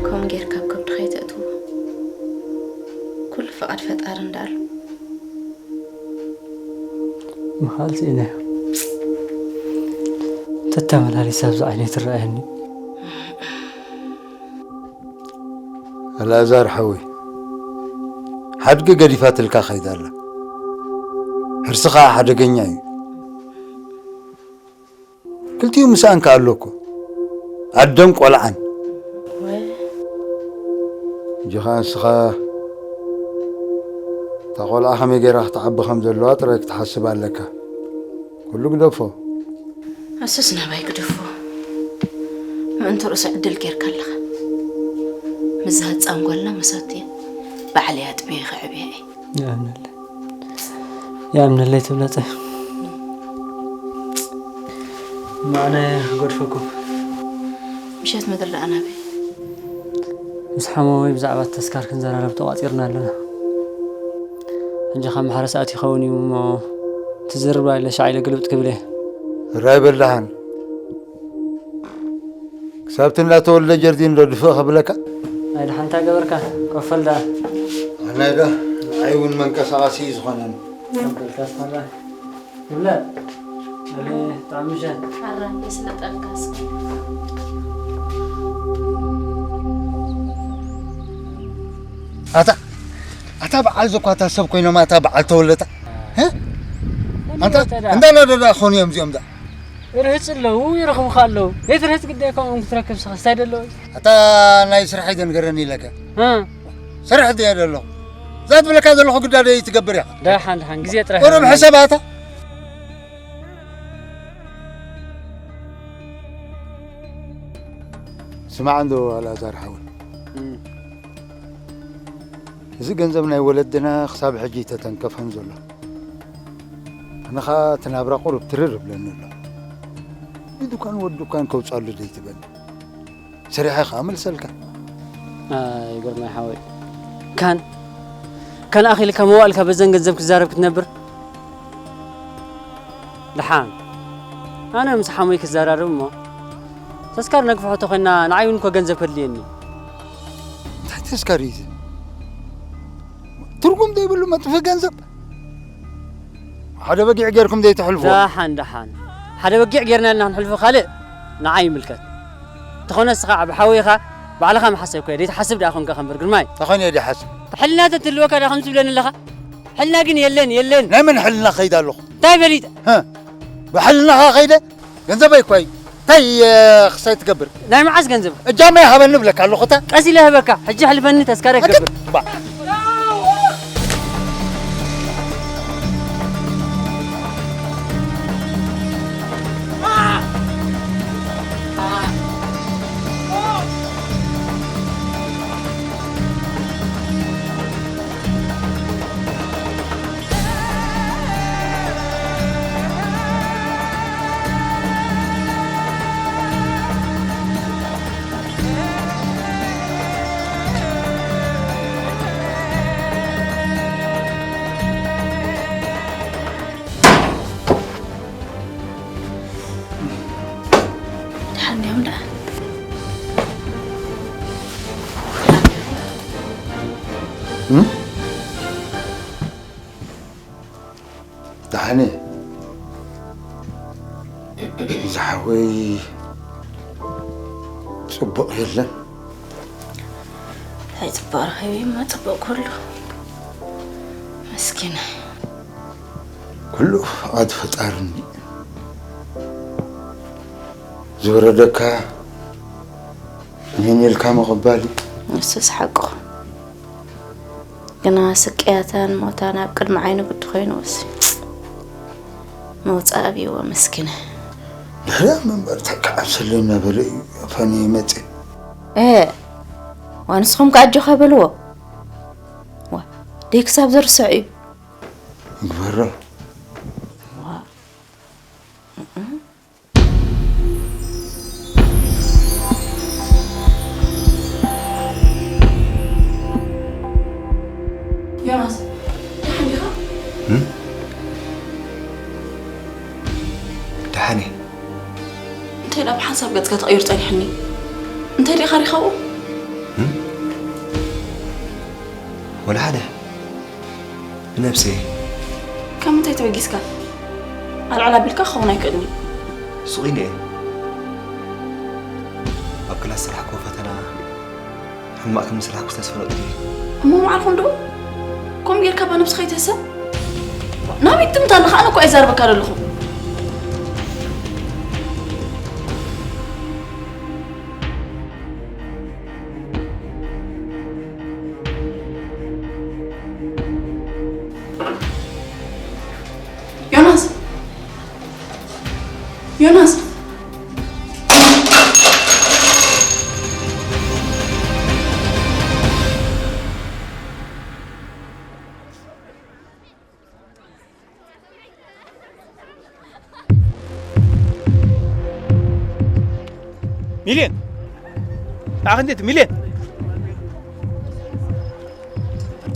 ከምኡ ጌርካ ኣብ ከብድኻ ኣይተእትዎ። ኩሉ ፍቓድ ፈጣሪ እንዳኣሉ። ምኻል ስኢነ። ተተመላሊሳ ኣብዚ ዓይነይ ትረኣየኒ። ኣልኣዛር ሓወይ፣ ሓድጊ ገዲፋትልካ ከይዳ ኣላ። ሕርሲ ኸኣ ሓደገኛ እዩ። ክልቲኡ ምስኣን ከኣ ኣሎ እኮ፣ ኣደን ቆልዓን። ኣጆኻ ንስኻ እታ ቆልዓ ከመይ ገይራ ክትዓቢ ከም ዘለዋ ጥራይ ክትሓስብ ኣለካ። ኩሉ ግደፎ። እሱስ ናባይ ግደፎ። ምእንትኡ ርእሱ ዕድል ጌርካ ኣለኻ። ምስዛ ህጻን ጓልና መሳቱ እየ። ባዕለይ ኣጥብየ ከዕብያ እየ። ይኣምነለይ። ይኣምነለይ ትብለጸ። ማዕነ ክገድፈኩም። ምሸት ምድሪ ደኣ ናበይ? ምስ ሓሞመይ ብዛዕባ እቲ ተስካር ክንዘራረብ ተቋጺርና ኣለና። ሕጂ ካብ ማሕረስ ኣትዩ ይኸውን እዩ እሞ ትዝርብ ኣይለ ሻዕ ኢለ ግልብጥ ክብል እየ። ራይ በል ደሓን። ክሳብቲ እንዳተወልደ ጀርዲን ዶ ድፍእ ከብለካ? ኣይ ደሓንታ ገበርካ ኮፈል ደኣ። ኣናይ ዶ ንዓይ እውን መንቀሳቐሲ እዩ ዝኾነኒ። ከበልካ ስታላ ይብለ። ኣለ ጣምሸ። ኣራ የስለጠልካ እስኪ። ኣታ ኣታ በዓል ዘኳታ ሰብ ኮይኖም ኣታ በዓል ተወለታ እ? ኣንታ እንዳ ናደዳ ክኾኑ እዮም እዚኦም ዳ ርህፅ ኣለዉ ይረኽቡኻ ኣለዉ ዘይትርህፅ ግዳይ ከምኦም ክትረክብ ስኻ ስታይ ደለዉ ኣታ ናይ ስራሕ ኣይደንገረኒ ኢለካ እ? ስራሕ ድየ ደለኹ እዛ ትብለካ ዘለኹ ግዳ ደይ ትገብር ኢኻ ደሓን ደሓን ግዜ ጥራሕ ቁሩብ ሕሰብ ኣታ ስማዕ እንዶ ኣልኣዛር ሓወይ እዚ ገንዘብ ናይ ወለድና ክሳብ ሕጂ ተተንከፈን ዘሎ ኣነ ኸዓ እቲ ናብራ ቁሩብ ትርር እብለኒ ኣሎ ንዱካን ወዲ ዱካን ከውፅኣሉ ደይትበል ሰሪሐ ኸዓ መልሰልካ ኣይ ግርማይ ሓወይ ካን ካን ኣኺልካ መዋእልካ በዘን ገንዘብ ክትዛረብ ክትነብር ደሓን ኣነ ምስ ሓሞይ ክዘራረብ እሞ ተስካር ነግፍሖ ተኾይና ንዓይ እውን እኮ ገንዘብ ከድልየኒ እዩ እንታይ ተስካር እዩ እዚ ትርጉም ዘይብሉ መጥፍኢ ገንዘብ ሓደ በጊዕ ጌርኩም ዘይትሕልፍዎ ደሓን ደሓን ሓደ በጊዕ ጌርና ኢልና ክንሕልፎ ካልእ ንዓይ ይምልከት እንተኾነ እስኻ ዓብ ሓወይ ኢኻ ባዕልኻ መሓሰብ ኮየ ደይትሓስብ ደኣ ኮንካ ከንበር ግርማይ እንታይ ኾይነ እየ ደይሓስብ ሕልና ተትህልወካ ደኣ ከምዚ ትብለኒ ኣለኻ ሕልና ግን የለን የለን ናይ መን ሕልና ከይደ ኣለኹ እንታይ በሊጠ ብሕልናኻ ከይደ ገንዘበይ እኳ እዩ እንታይ ክሳይ ትገብር ናይ መዓስ ገንዘብ እጃመይ ሃበኒ ብለካ ኣለኹ እታ ቀስ ኢለ ህበካ ሕጂ ሕልፈኒ ተስካረ ገብር እም? ደሓነ ዝሓወይ ጽቡቕ የለን። እንታይ ጽቡቕ ረኺበ እሞ ጽቡቕ ኩሉ። መስኪናይ። ኩሉ ፍቓድ ፈጣሪ እንዲ። ዝወረደካ ንህን ኢልካ ምቕባል እዩ። ንሱስ ሓቁ። ግና ስቅያታን ሞታን ኣብ ቅድሚ ዓይኒ ግዲ ኮይኑስ መውፃእ ኣብይዎ መስኪነ። ድሕሪኣ መንበርታ ክዓብሰለይ እናበለ እዩ ኣፋኒ ይመፅእ። እ፣ ዋ ንስኹም ከ ኣጆኻ በልዎ። ዋ ደይ ክሳብ ዘርሰዕ እዩ። ይግበሮ። ዋ ዮናስ፣ ደሓን ዲኻ? እም? ደሓን እየ። እንታይ ደኣ ብሓንሳብ ገጽካ ተቐይሩ ጸኒሑኒ? እንታይ ዲኻ ሪኻኡ? እም? ወላ ሓደ። ብነብሰይ። ካብ ምንታይ ተበጊስካ? ኣልዕል ኣቢልካ ክኸውን ኣይክእልን እዩ። ሱቕ ኢለ እየ። ኣብ ክላስ ዝሰራሕክዎ ፈተና ሕማቕ ከም ዝሰራሕኩ ዝተስፈለጥኩ እየ። እሞ መዓልኹም ዶ? ከምኡ ጌርካ እባ ነብስኻ ኣይትህሰብ። ናበይ ትምታ ኣለኻ? ኣነ እኮ ኣይዛረበካ ዘለኹ። ዮናስ! ዮናስ! ሚልዮን! ንዓኺ እንዴት ሚልዮን!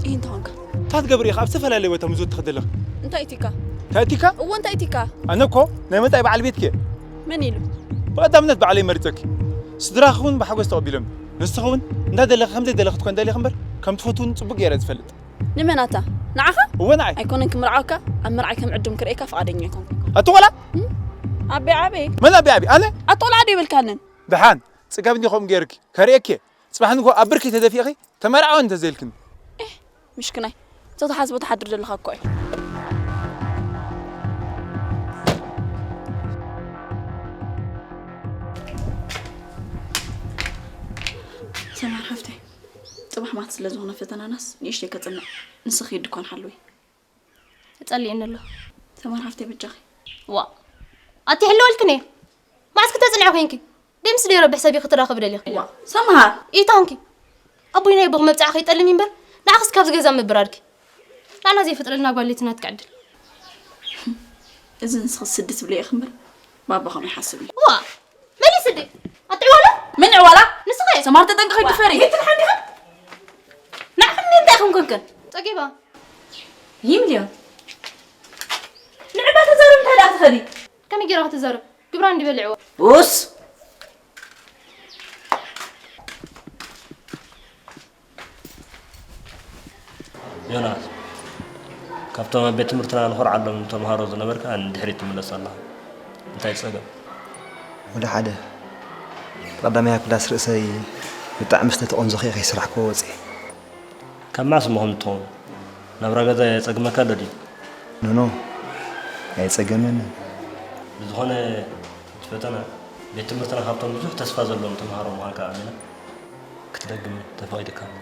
እንታይ ኮንካ? እንታይ ትገብሪ ኢኻ ኣብ ዝተፈላለየ ቦታ ምዝውትኽ ዘለኺ? እንታይ እቲካ? እንታይ እቲካ? እዎ፣ እንታይ እቲካ? ኣነ እኮ ናይ መጻኢ በዓል ቤትኪ እየ። መን ኢሉ? ብቐዳምነት ባዕለይ መሪጸኪ። ስድራኺ እውን ብሓጎስ ተቐቢሎም። ንስኺ እውን እንዳደለኺ ከም ዘይደለኺ ክትኮን ደሊኺ እምበር፣ ከም ትፈትውኒ ጽቡቕ ገይረ ዝፈልጥ። ንመን ኣታ? ንዓኻ? እወ ንዓይ። ኣይኮነን ክምርዓወካ፣ ኣብ መርዓይ ከም ዕዱም ክርእየካ ፍቓደኛ ኣይኮንኩን። ኣቲ ቆልዓ? እም? ኣቤ ዓቤ። መን ኣቤ ዓቤ? ኣነ? ኣቲ ቆልዓ ዶ ይበልካንን? ደሓን፣ ጽጋብ እንዲ ከምኡ ገይርኪ ከርእየኪ እየ። ጽባሕ ንግሆ ኣብ ብርኪ ተደፊእኺ ተመርዓዊ እንተዘይልክኒ። ኤህ፣ ምሽክናይ። እቶ ተሓዝቦ ትሓድር ዘለኻ እኮ እዩ። ሰማር ሓፍተይ፣ ጽባሕ ማት ስለ ዝኾነ ፈተናናስ ንእሽተይ ከጽንዕ፣ ንስኺ ሂድ ድኳን ሓልዊ። ተጸሊእኒ ኣሎ። ሰማር ሓፍተይ በጃኺ። ዋ፣ ኣቲ ይሕለወልክን እየ። መዓስ ክተጽንዒ ኮንኪ? ደይ ምስ ደይረብሕ ሰብ ኢኺ ክትራኸቢ ደሊኺ። ዋ፣ ሰምሃር! ኢታንኪ። ኣቦይ ናይ ኣቦኺ መብጽዓ ከይጠልም እምበር፣ ንዓኽስ ካብዚ ገዛ ምብራድኪ። ናና ዘይፈጥረልና ጓል ለይቲ ናትኪ ዕድል። እዚ ንስኺ ስዲ ትብሊ ኢኺ እምበር፣ ባባ ኸም ይሓስብ እዩ። ዋ! መን እዩ ስዲ? ኣቲ ዕዋላ? መን ዕዋላ? ንስኺ። ሰማር ተጠንቀኺ፣ ድፈሪ። ይትል ሓንዲኻ? ንዓኽኒ እንታይ ኢኹም ኮንክን? ጸጊባ። ይምልዮ። ንዕባ ተዛረብ እንታይ ደኣ ትኸዲ? ከመይ ጌራ ክትዛረብ? ግብራ እንዲ በሊዕዎ። ኡስ! ዮናስ፣ ካብቶም ኣብ ቤት ትምህርትና ንኾርዓሎም ተምሃሮ ዝነበርካ ንድሕሪት ትምለስ ኣለኻ። እንታይ ጸገም? ወላ ሓደ። ብቐዳማይ ክላስ ርእሰይ ብጣዕሚ ስለ ተቐንዘኹ እየ ከይሰራሕክዎ ወጺኤ። ካብ መዓስ እሞ ከምዚ ትኸውን? ናብራ ገዛ የጸግመካ ኣሎ ድዩ? ኖኖ፣ ኣየጸገመንን። ብዝኾነ፣ እቲ ፈተና ቤት ትምህርትና ካብቶም ብዙሕ ተስፋ ዘለዎም ተምሃሮ ምዃንካ ኣሚና ክትደግም ተፈቒዱካ ኣሎ።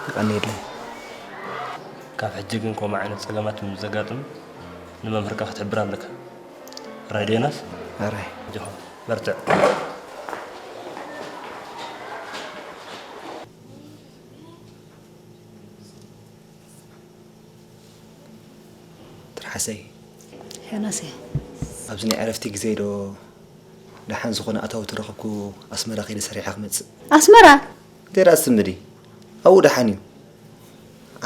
የቐንየለይ። ካብ ሕጂ ግን ከምኡ ዓይነት ጸገማት ምስ ዘጋጥም ንመምህርካ ክትሕብር ኣለካ። ራይ ዶ ዮናስ? ኣራይ። ኣጆኻ፣ በርትዕ። ትርሓሰይ። ዮናሰይ። ኣብዚ ናይ ዕረፍቲ ግዜ ዶ ደሓን ዝኾነ ኣታዊ ተረኽብኩ ኣስመራ ከይደ ሰሪሐ ክመጽእ። ኣስመራ? ዘይረኣስ ትምዲ። ኣብኡ ደሓን እዩ።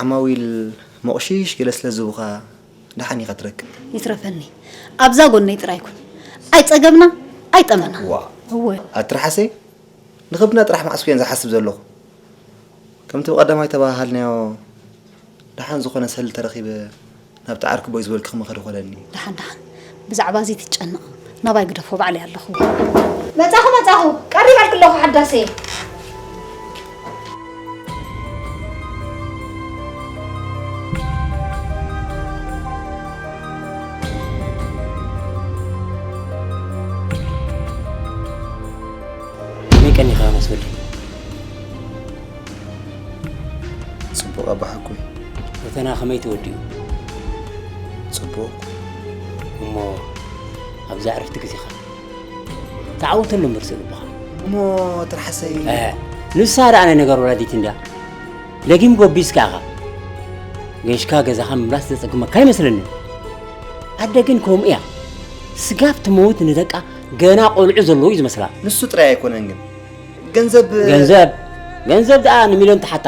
ዓማዊል መቑሽሽ ገለ ስለ ዝህቡኻ ደሓን ኢኻ ትረክብ። ይትረፈኒ። ኣብዛ ጎነይ ጥራይ ኩን። ኣይጸገብና፣ ኣይጠመና። ዋ። እወ። ኣትርሓሰይ፣ ንኽብድና ጥራሕ መዓስ ኩየን ዝሓስብ ዘለኹ። ከምቲ ብቐዳማይ ተባሃሃልናዮ፣ ደሓን ዝኾነ ሰልዲ ተረኺበ ናብቲ ዓርኪ ኣቦይ ዝበልኪ ክመኸደ ኮለኒ። ደሓን፣ ደሓን። ብዛዕባ እዚ ትጨነቕ። ናባይ ግደፎ፣ ባዕለይ ኣለኹ። መጻኹ፣ መጻኹ። ቀሪበልኪ ኣለኹ፣ ሓዳሰይ። ከመይ ቀኒኻ መስፍን? ጽቡቕ ኣባ ሓጎይ። ፈተና ከመይ ተወዲኡ? ጽቡቕ። እሞ ኣብዛ ዕረፍቲ ግዜኻ ተዓወተሉ እምበር ስእ ልብኻ። እሞ ትርሓሰይ። እ፣ ንሳ ደኣ ናይ ነገር ወላዲት እንድያ። ደጊም ጎቢዝካ ኢኻ። ገሽካ ገዛኻ ምምላስ ዘጸግመካ ኣይመስለንን። ኣደ ግን ከምኡ እያ። ስጋብ ትመውት ንደቃ ገና ቆልዑ ዘለዉ እዩ ዝመስላ። ንሱ ጥራይ ኣይኮነን ግን፣ ገንዘብ ገንዘብ፣ ገንዘብ ደኣ ንሚልዮን ትሓታ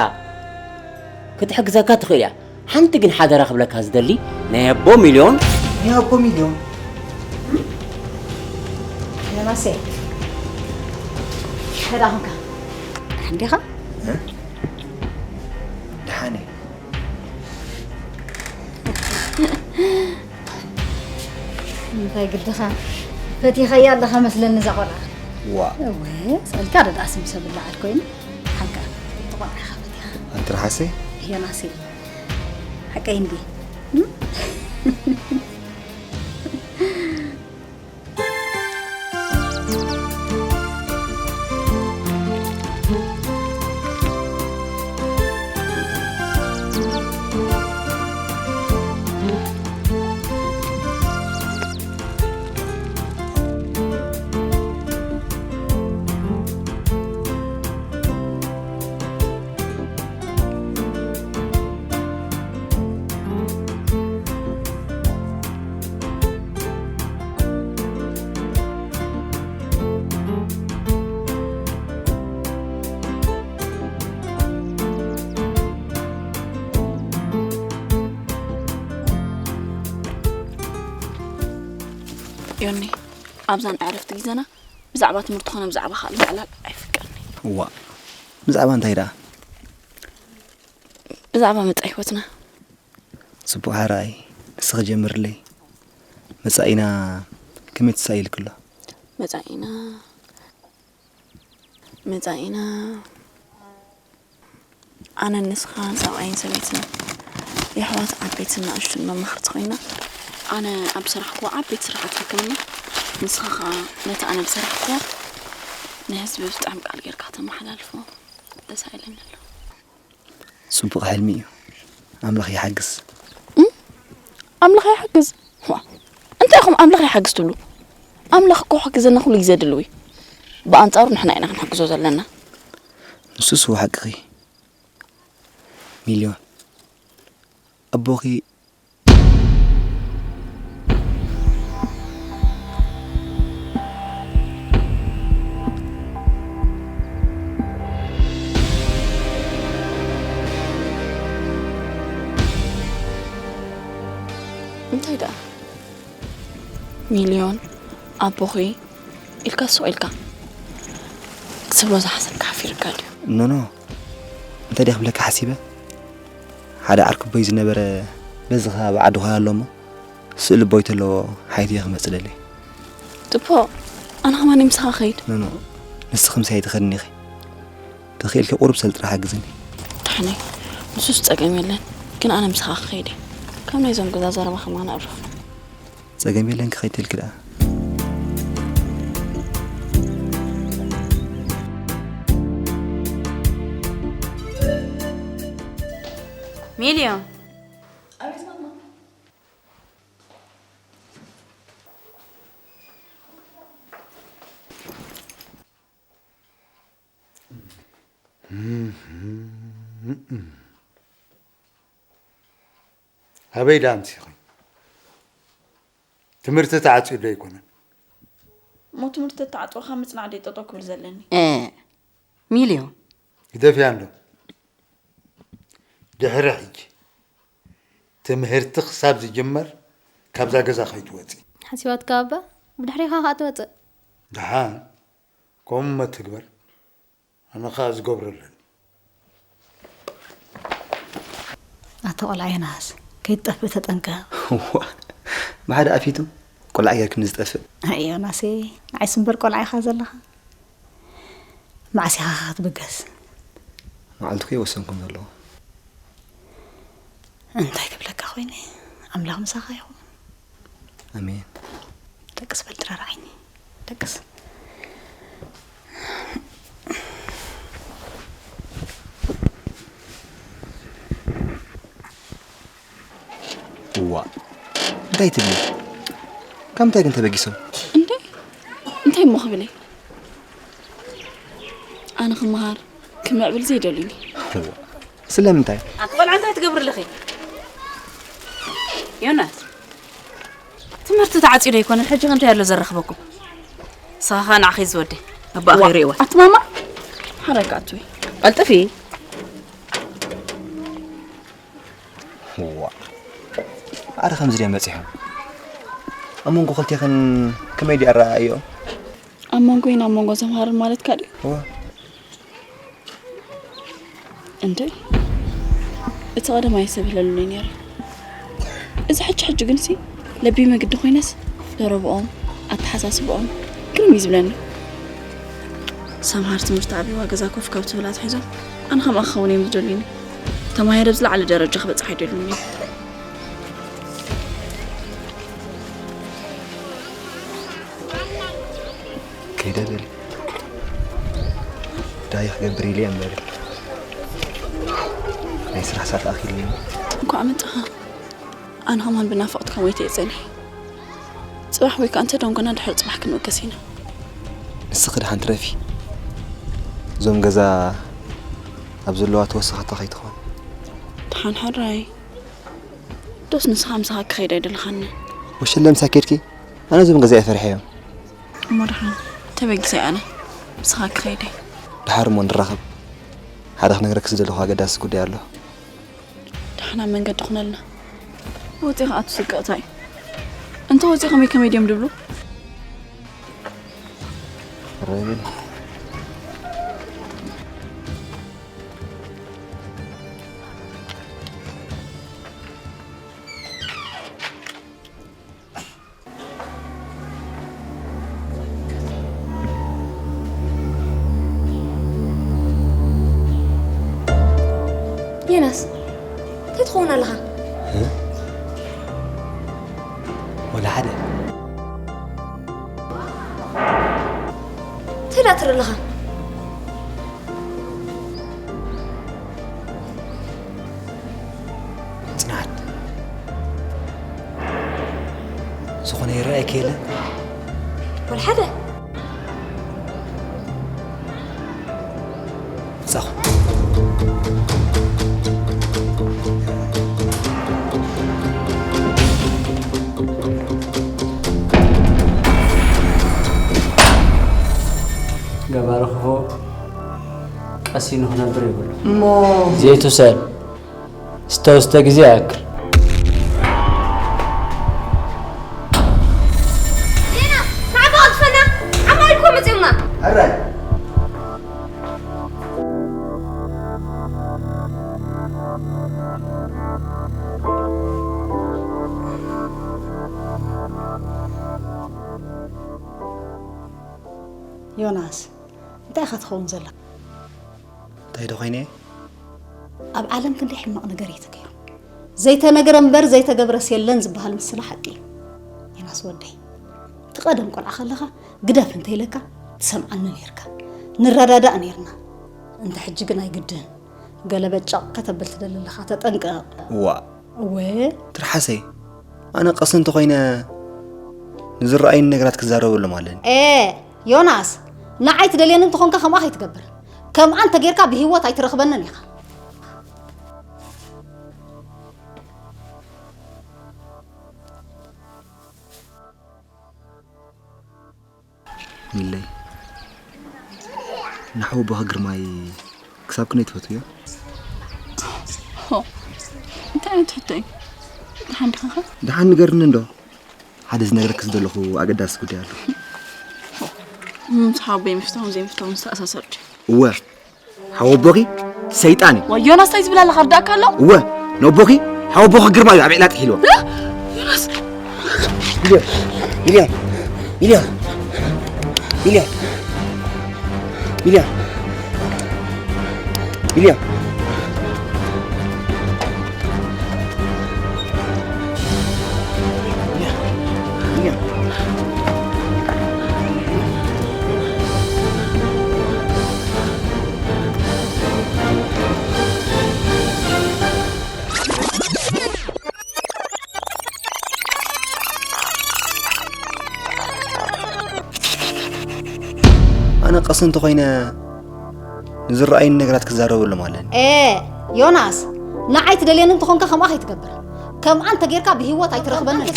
ክትሕግዘካ ትኽእል እያ። ሓንቲ ግን ሓደራ ክብለካ ዝደሊ፣ ናይ ኣቦ ሚልዮን ናይ ኣቦ ሚልዮን። ዮናሴ፣ ከዳ ኹንካ። ደሓን ዲኻ? እ? ደሓን እየ። እንታይ ግድኻ? ፈቲኻያ ኣለኻ መስለኒ እዛ ቆልዓ። ዋ። እወ፣ ስእልካ ደኣ ስም ሰብ ይለዓል ኮይኑ፣ ሓንካ፣ እቲ ቆልዓ ኢኻ ፈቲኻ። ኣትርሓሰይ? ዮናሴ። ሓቀይ እንዲ? እም? ዮኒ፣ ኣብዛ ናይ ዕረፍቲ ግዜና ብዛዕባ ትምህርቲ ኮነ ብዛዕባ ካልእ ምዕላል ኣይፍቀድን እዩ። እዋእ፣ ብዛዕባ እንታይ ደኣ? ብዛዕባ መጻኢ ህይወትና። ጽቡቕ ሓራይ፣ ንስኺ ጀምርለይ። መጻኢና ከመይ ትሳኢልኪ ኣሎ? መጻኢና፣ መጻኢና፣ ኣነን ንስኻን ሰብኣይን ሰበይትን የሕዋት ዓበይትን ንኣሽቱን መማኽርቲ ኮይና፣ ኣነ ኣብ ዝሰራሕክዎ ዓበይቲ ስራሓት ሕክምና፣ ንስኻ ኸኣ ነቲ ኣነ ዝሰራሕክዎ ንህዝቢ ብጣዕሚ ቃል ጌርካ ተመሓላልፎ ደስ ኣይለኒ ኣሎ። ጽቡቕ ሕልሚ እዩ። ኣምላኽ ይሓግዝ። እም? ኣምላኽ ይሓግዝ? ዋ፣ እንታይ ኢኹም ኣምላኽ ይሓግዝ ትብሉ? ኣምላኽ እኮ ክሕግዘና ኩሉ ግዜ ድልው እዩ። ብኣንጻሩ ንሕና ኢና ክንሕግዞ ዘለና። ንሱስ እዎ ሓቅኺ። ሚልዮን፣ ኣቦኺ እንታይ ደኣ? ሚልዮን፣ ኣቦኺ ኢልካ ስቕ ኢልካ ክትብሎ ዝሓሰብካ ሓፊርካ ድዩ? ኖ፣ ኖ። እንታይ ድየ ክብለካ ሓሲበ? ሓደ ዓርኩቦይ ዝነበረ በዚ ከባቢ ዓዲ ኾይ ኣሎ እሞ፣ ስእሊ ኣቦይ ተለዎ ሓይትዮ ክመጽእ ደለየ። ጽቡቕ፣ ኣነ ከማን ምሳኻ ኸይድ። ኖ፣ ኖ፣ ንስኺ ምሳይ ኣይትኸድን ኢኺ። ተኽኢልኪ ቁሩብ ሰልዲ ጥራሕ ሓግዝኒ። ደሓነይ፣ ንሱስ ጸገም የለን፣ ግን ኣነ ምሳኻ ክኸይድ እየ። ካብ ናይዞም ገዛ ዘረባ ከማን ኣዕርፍ። ጸገም የለን፣ ክኸይድ ተልኪ ደኣ። ሚልዮን። ኣቤት ማማ። ኣበይ ደኣ ኣምሲኺ? ትምህርቲ ተዓጽዩ ዶ ኣይኮነን? እሞ ትምህርቲ ተዓጽዩ ካብ ምጽናዕ ደይ ጠጠው ክብል ዘለኒ? እ፣ ሚልዮን። ግደፍያ እንዶ። ድሕሪ ሕጂ ትምህርቲ ክሳብ ዝጅመር ካብዛ ገዛ ከይትወጺ። ሓሲባትካ ኣባ፣ ብድሕሪኻ ከኣ ትወጽእ። ደሓን፣ ከምኡ እሞ ትግበር። ኣነ ኸኣ ዝገብሮ ኣለኒ። ተቆልዓ ዮናስ፣ ከይትጠፍእ ተጠንቀቕ። እዋ፣ ብሓደ ኣፊቱ ቆልዓ ጌርክኒ ዝጠፍእ። ኣይ ዮናሰይ፣ ንዓይስ እምበር ቆልዓ ኢኻ ዘለኻ። መዓስ ኢኻ ክትብገስ? መዓልቲ እኮ ኣይወሰንኩን ዘለኹ። እንታይ ክብለካ ኮይነ? ኣምላኽ ምሳኻ ይኹን። ኣሜን። ደቅስ በል ድራር ዓይኒ። ደቅስ። እዋ፣ እንታይ ትብሊ? ካብ ምንታይ ግን ተበጊሶም? እንዴ? እንታይ እሞ ክብለይ? ኣነ ክመሃር፣ ክምዕብል ዘይደልዩኒ። እዋ፣ ስለምንታይ? ኣቲ ቆልዓ እንታይ ትገብሪ ኣለኺ? ዮናስ፣ ትምህርቲ ተዓጽዩ ዶ ኣይኮነን? ሕጂ ከ እንታይ ኣሎ ዘራኽበኩም? ንስኻ ኸኣ ንዓኺ ዝወደይ፣ ኣባኣ ዋ፣ ከይርእይዋ። ኣቲ ማማ፣ ሓራይ ከኣ ኣትዊ። ቀልጥፊ። እዋ፣ ኣረ ከምዚ ድዮም በጺሖም? ኣብ መንጎ ክልቴኽን ከመይ ድዩ ኣረኣእዮኦም? ኣብ መንጎይን ኣብ መንጎ ዘምሃርን ማለትካ ድዩ? እዋ። እንተ እቲ ቀደማይ ሰብ ይለሉኒ ነይሩ። እዚ ሕጂ ሕጂ ግንሲ ለቢ መግዲ ኮይነስ ደረብኦም ኣተሓሳስብኦም ግርም እዩ ዝብለኒ። ሰምሃር ትምህርቲ ኣብዋ ገዛ ኮፍ ካብ ትብል ኣትሒዞም ኣነ ከምኣ ክኸውን እዮም ዝደልዩኒ። ተማሂረ ኣብ ዝለዓለ ደረጃ ክበጽሕ ኣይደልዩን እዮም። ከይደ በሊ። ዳይ ክገብር ኢለ እየ እምበሪ። ናይ ስራሕ ሰዓት ኣኺሉ እዩ። እንኳዕ መጣኻ። ኣነ ከማን ብናፍቖትካ ሞይተ እየ ጸኒሐ። ጽባሕ ወይ ከኣ እንተ ደንጎና ድሕሪ ጽባሕ ክንውከስ ኢና። ንስኺ ደሓን ትረፊ። እዞም ገዛ ኣብ ዘለዋ ተወሰኸታ ከይትኾን። ደሓን ሕራይ። ዶስ ንስኻ ምሳኻ ክኸይድ ኣይደለኻኒ? ወሸለ ምሳይ ከድኪ? ኣነ እዞም ገዛ እየ ፈሪሐዮም። እሞ ደሓን ተበጊሰ ኣነ ምሳኻ ክኸይደ። ደሓር እሞ ንራኸብ። ሓደ ክነግረኪ ዝደለኹ ኣገዳሲ ጉዳይ ኣሎ። ደሓን ኣብ መንገዲ ኩነልና። ወፂኻ ኣቱ ስቅቕታ እዩ። እንተ ወፂ ከመይ ከመይ ድዮም ድብሉ? ረቢል። ዮናስ፣ እንታይ ትኸውን ኣለኻ? እ? ወላ ሓደ። እንታይ ደኣ ትርኢ ኣለኻ? ጽናት። ዝኾነ ይረኣየኪ የለን? ወላ ሓደ። ጻኹ። ገባሪ ክፉእ ቀሲኑ ክነብር የብሉ። እሞ ዘይትውሰድ። ዝተወስደ ግዜ ይኣክል። ዜና፣ ንዓባ ቅልጥፈና፣ ዓማዊል እኮ መጺኦምና። ሕራይ። ዮናስ፣ እንታይ ኢኻ ትኸውን ዘለኻ? እንታይ ዶ ኮይነ? ኣብ ዓለም ክንደይ ሕማቕ ነገር እዩ ተገይሩ። ዘይተነገረ እምበር ዘይተገብረስ የለን ዝበሃል ምስላ ሓቂ እዩ። ዮናስ ወደይ፣ እቲ ቀደም ቆልዓ ከለኻ ግደፍ እንተኢለካ ትሰምዓኒ ነይርካ። ንረዳዳእ ነይርና። እንተ ሕጂ ግን ኣይግድን። ገለ በጫቕ ከተብል ትደሊ ኣለኻ፣ ተጠንቀቕ። እዋ። እወ። ትርሓሰይ፣ ኣነ ቀሲ እንተኾይነ ንዝረኣዩኒ ነገራት ክዛረበሎም ኣለኒ። ኤ፣ ዮናስ፣ ንዓይ ትደልየኒ እንተኾንካ ከምኣ ከይትገብር። ከምኣ እንተጌርካ ብህይወት ኣይትረኽበንን ኢኻ። ሚለይ፣ ንሓወቦኺ ግርማይ ክሳብ ክንደይ ትፈትውዮ? ሆ፣ እንታይ ዓይነት ሕቶ እዩ? ደሓን ዲኻ ኸ? ደሓን ንገርኒ እንዶ። ሓደ ዝነግረኪ ዝደለኹ ኣገዳሲ ጉዳይ ኣሎ። ምስ ሓወቦይ ምፍታውን ዘይምፍታውን ዝተኣሳሰር ድዩ? እወ፣ ሓወቦኺ ሰይጣን እዩ። ዋይ ዮናስ፣ እንታይ ዝብል ኣለኻ? ርዳእካ ኣሎ? እወ፣ ነቦኺ ሓወቦ ክግርማ እዩ ኣብ ዒላ ጥሒልዎ። ዮናስ! ሚልዮን! ሚልዮን! ሚልዮን! ሚልዮን! ሚልዮን! ሚልዮን! ኣነ ቀስ እንተኾይነ ንዝረኣዩኒ ነገራት ክዛረበሎም ኣለኒ። ኤ፣ ዮናስ፣ ንዓይ ትደልየኒ እንተኾንካ ከምኣ ከይትገብር። ከምኣ እንተጌርካ ብህይወት ኣይትረኽበንን።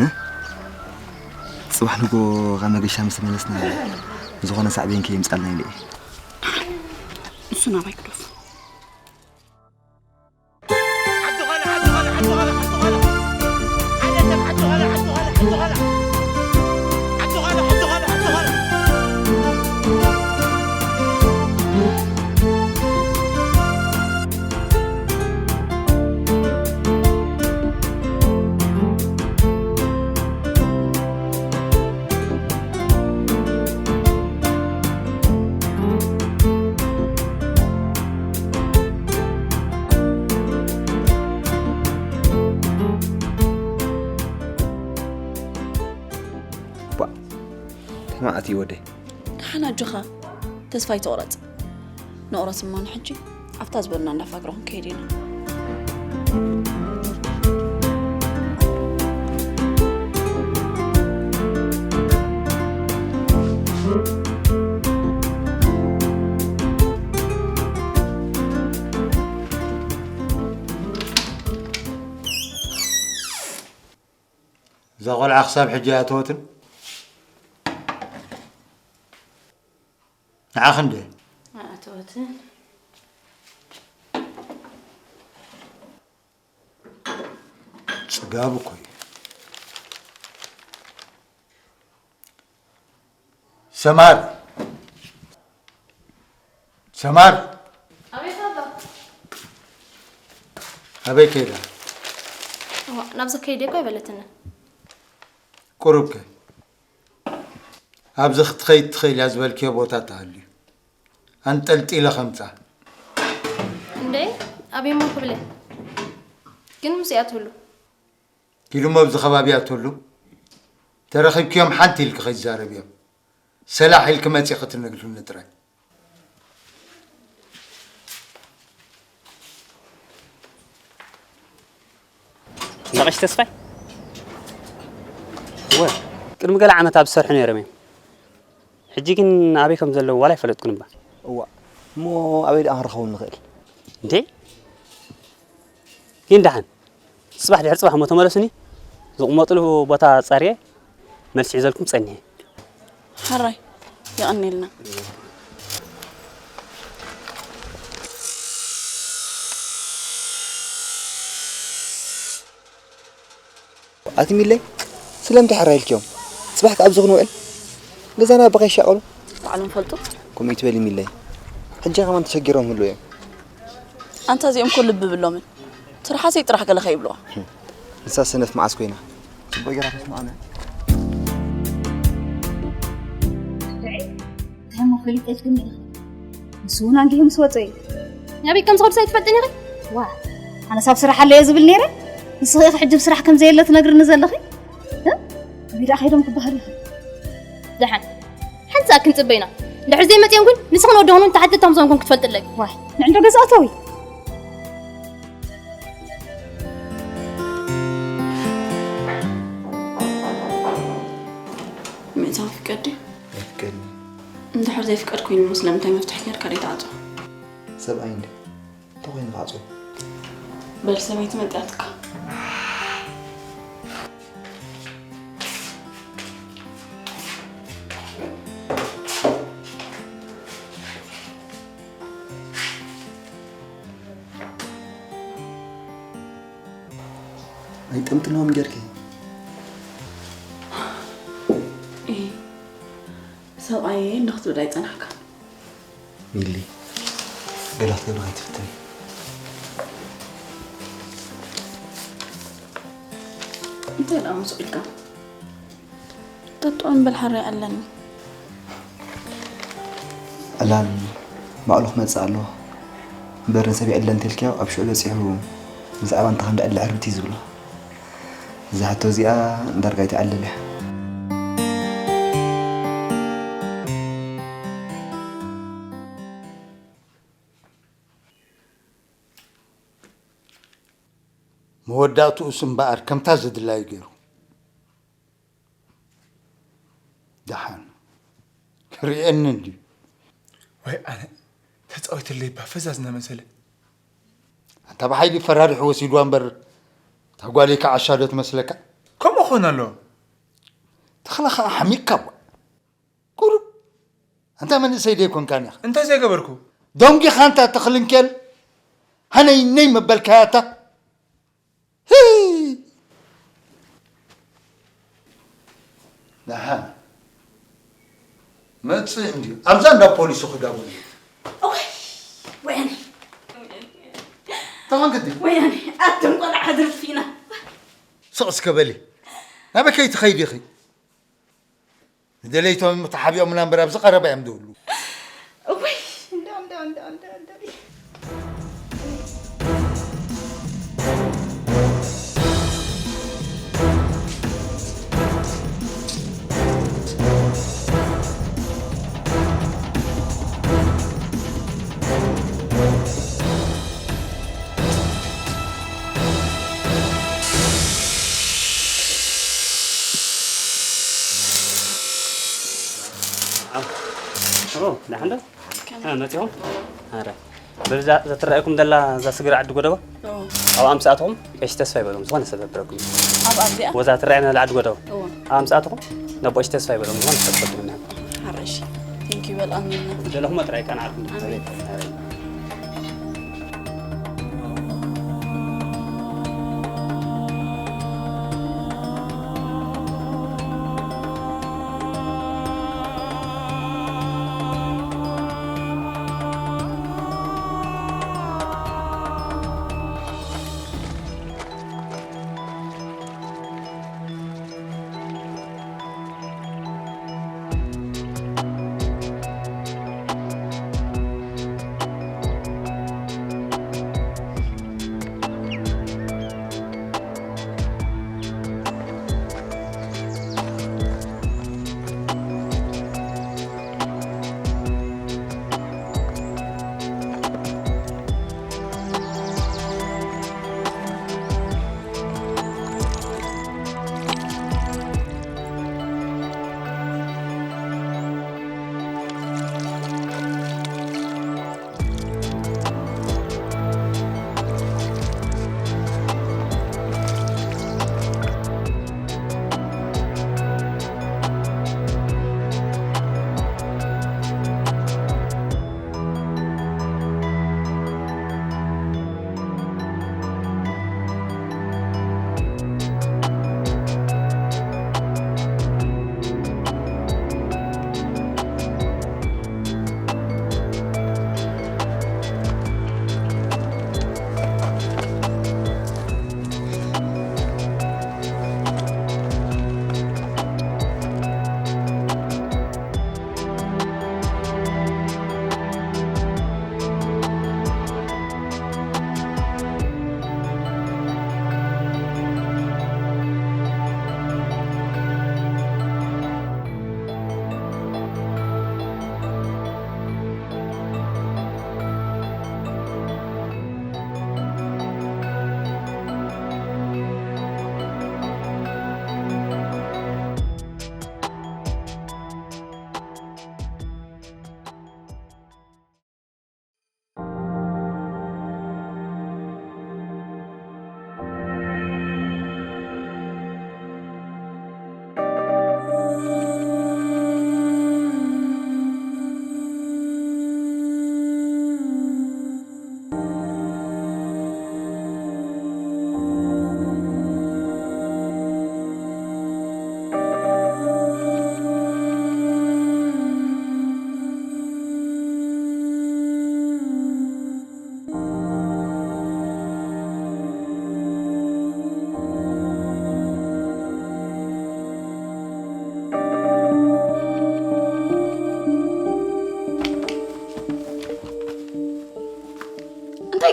እ? ጽባሕ ንጎ ካብ መገሻ ምስ ተመለስና ዝኾነ ሳዕቤን ከየምጻልና ኢለ እየ። ንሱ ናባይ ክደፉ። ባ፣ ተማእት እዩ ወደይ። ደሓን ኣጆኻ፣ ተስፋ ኣይትቑረጽ። ንቑረጽ እሞ ንሕጂ ኣብታ ዝበሉና እንዳፋግረ ክንከይድ ኢና። እዛ ቆልዓ ክሳብ ሕጂ ኣይኣተወትን? ንዓኺ እንደ? ኣይኣተወትን። ጽጋብ እኮ እዩ። ሰማር! ሰማር! ኣቤት ኣባ። ኣበይ ከይዳ? እዋ፣ ናብዚ ከይደ እኮ ኣይበለትንን። ቁሩብ ከ? ኣብዚ ክትኸይድ ትኽእል እያ ዝበልክዮ ቦታ ተሃልዩ። ኣንጠልጢለ ከምጻ። እንዴ፣ ኣበይ እሞ ክብለ? ግን ምስኣ ትህሉ። ኢሉ እሞ ኣብዚ ከባቢ ኣትህሉ። ተረኺብክዮም ሓንቲ ኢልኪ ከይዛረብ እዮም። ሰላሕ ኢልኪ መጺኺ ትነግርኒ ጥራይ። እንዳ ቀሺ ተስፋይ? እወ፣ ቅድሚ ገለ ዓመት ኣብ ዝሰርሑ ነይሮም እዮም። ሕጂ ግን ኣበይ ከም ዘለዉ ዋላ ኣይፈለጥኩን እባ። እዋ፣ እሞ ኣበይ ደኣ ክንረኽቦም ንኽእል? እንዴ? ግን ደሓን፣ ጽባሕ ድሕሪ ጽባሕ እሞ ተመለሱኒ። ዝቕመጥሉ ቦታ ጸርየ መልሲ ሒዘልኩም ጸኒሐ። ሕራይ፣ የቐንየልና። ኣቲ ሚለይ፣ ስለምንታይ ሕራይ ኢልክዮም? ጽባሕ ከኣ ኣብዚ ክንውዕል? ገዛና ብኸይ ሻቐሉ? ባዕሎም ፈልጡ። ከምኡ ይትበሊ ሚለይ። ሕጂ ከማን ተሸጊሮም ህልው እዮም። ኣንታ እዚኦም እኮ ልቢ ብሎምን። ትርሓሰይ ጥራሕ ገለ ከይብልዋ። ንሳ ሰነፍ መዓስ ኮይና? ጽቡቕ ጌራ ተስማዕና። እንታይ እሞ ፈሊጠች ግን ኢኻ? ንሱ እውን ኣንጊሁ ምስ ወጸ እዩ። ናበይ ከም ዝኸዱ ኣይትፈልጥን ኢኺ? ዋ፣ ኣነስ ኣብ ስራሕ ኣለየ ዝብል ነይረ። ንስኺ ኢኺ ሕጂ ብስራሕ ከም ዘየለ ትነግርኒ ዘለኺ? እ? ኣበይ ደኣ ከይዶም ክበሃሉ ኢኺ? ደሓን። ሓንቲ ሰዓት ክንጽበ ኢና። እንድሕር ዘይመጽኦም ግን ንስኽን ወድኽን እውን ተሓተትቲ ከም ዝኾንኩም ክትፈልጢ ኣለኪ። ዋይ፣ ንዕንዶ ገዛ ኣተዊ። ምእታው ፍቀድ ድዩ? ኣይፍቀድን። እንድሕር ዘይፍቀድ ኮይኑ እሞ ስለምንታይ መፍትሕ ጌርካ ደይትዓጽዎ? ሰብኣይ እንደ እንታይ ኮይኑ ክዓጽዎ? በል ሰበይቲ መጺኣትካ። ኣይጠምጥናዎም ጌርኪ። እ፣ ሰብኣየይ እንዶ ክትብል ኣይጸናሕካን። ሚሊ። ገለ ክትገብሪ ኣይትፍትኒ። እንታይ ደኣ ምስ ኢልካ? ጠጥዑን በል ሓራይ ኣለኒ። ዕላል ባዕሉ ክመጽእ ኣለዎ። እምበር ንሰብ ይዕለ እንተልክዮ ኣብ ሽዑ በጺሑ ብዛዕባ እንታይ ከም ዝዕለ ዕርብት እዩ ዝብሎ። እዛ ሕቶ እዚኣ ዳርጋ ኣይትዕለል እያ። መወዳእትኡስ እምበኣር ከምታ ዘድላዩ ገይሩ። ደሓን ክርእየኒ እንድዩ። ወይ ኣነ ተፃዊትለይ እባ ፈዛዝ እናመሰለ። ኣንታ ብሓይሊ ፈራሪሑ ወሲድዋ እምበር እታ ጓለይ ከዓ ዓሻ ዶ ትመስለካ? ከምኡ ክኾን ኣለዎ። ተኽለ ከዓ ሓሚቕካ እባ። ቁሩብ ኣንታ መንእሰይ ዶ ኣይኮንካን ኢኻ? እንታይ ዘይገበርኩ? ደንጊኻ ኣንታ ተኽልንኬል ሃነይ ነይ መበልካያ ኣታ። ደሓን መፅእ እንድዩ ኣብዛ እንዳ ፖሊስ ክጋቡ። ወያነ ተቐንክቲ ወያነ ኣቱም ቆልዓ ሕድርት ፊና ስቕ እስከ በሊ ናበይ ከይትኸይዲ ኢኺ? ንደለይቶም ተሓቢኦምና እምበር ኣብዚ ቀረባ እዮም ዝህሉ። እወይ እንዶ እንዶ እንዶ እንዶ እንዶ ደሓን ዶ መፂኹም? ኣረ በዛ ዘትረኣየኩም ዘላ እዛ ስግር ዓዲ ጎደቦ ኣብ ኣምሳኣትኹም ቀሺ ተስፋ ይበሎም ዝኾነ ሰብ ዘብረኩም ኣብ ኣብዚኣ ወዛ ትረኣየና ዘላ ዓዲ ጎደቦ እዎ ኣብ ኣምሳኣትኹም ነቦ ቀሺ ተስፋ ይበሎም ዝኾነ ሰብ ትፈልጉ ምና ሓረሽ ቴንክ ዩ በጣም ይና ዘለኹም ጥራይ ቀናዕኩም ኣሜን።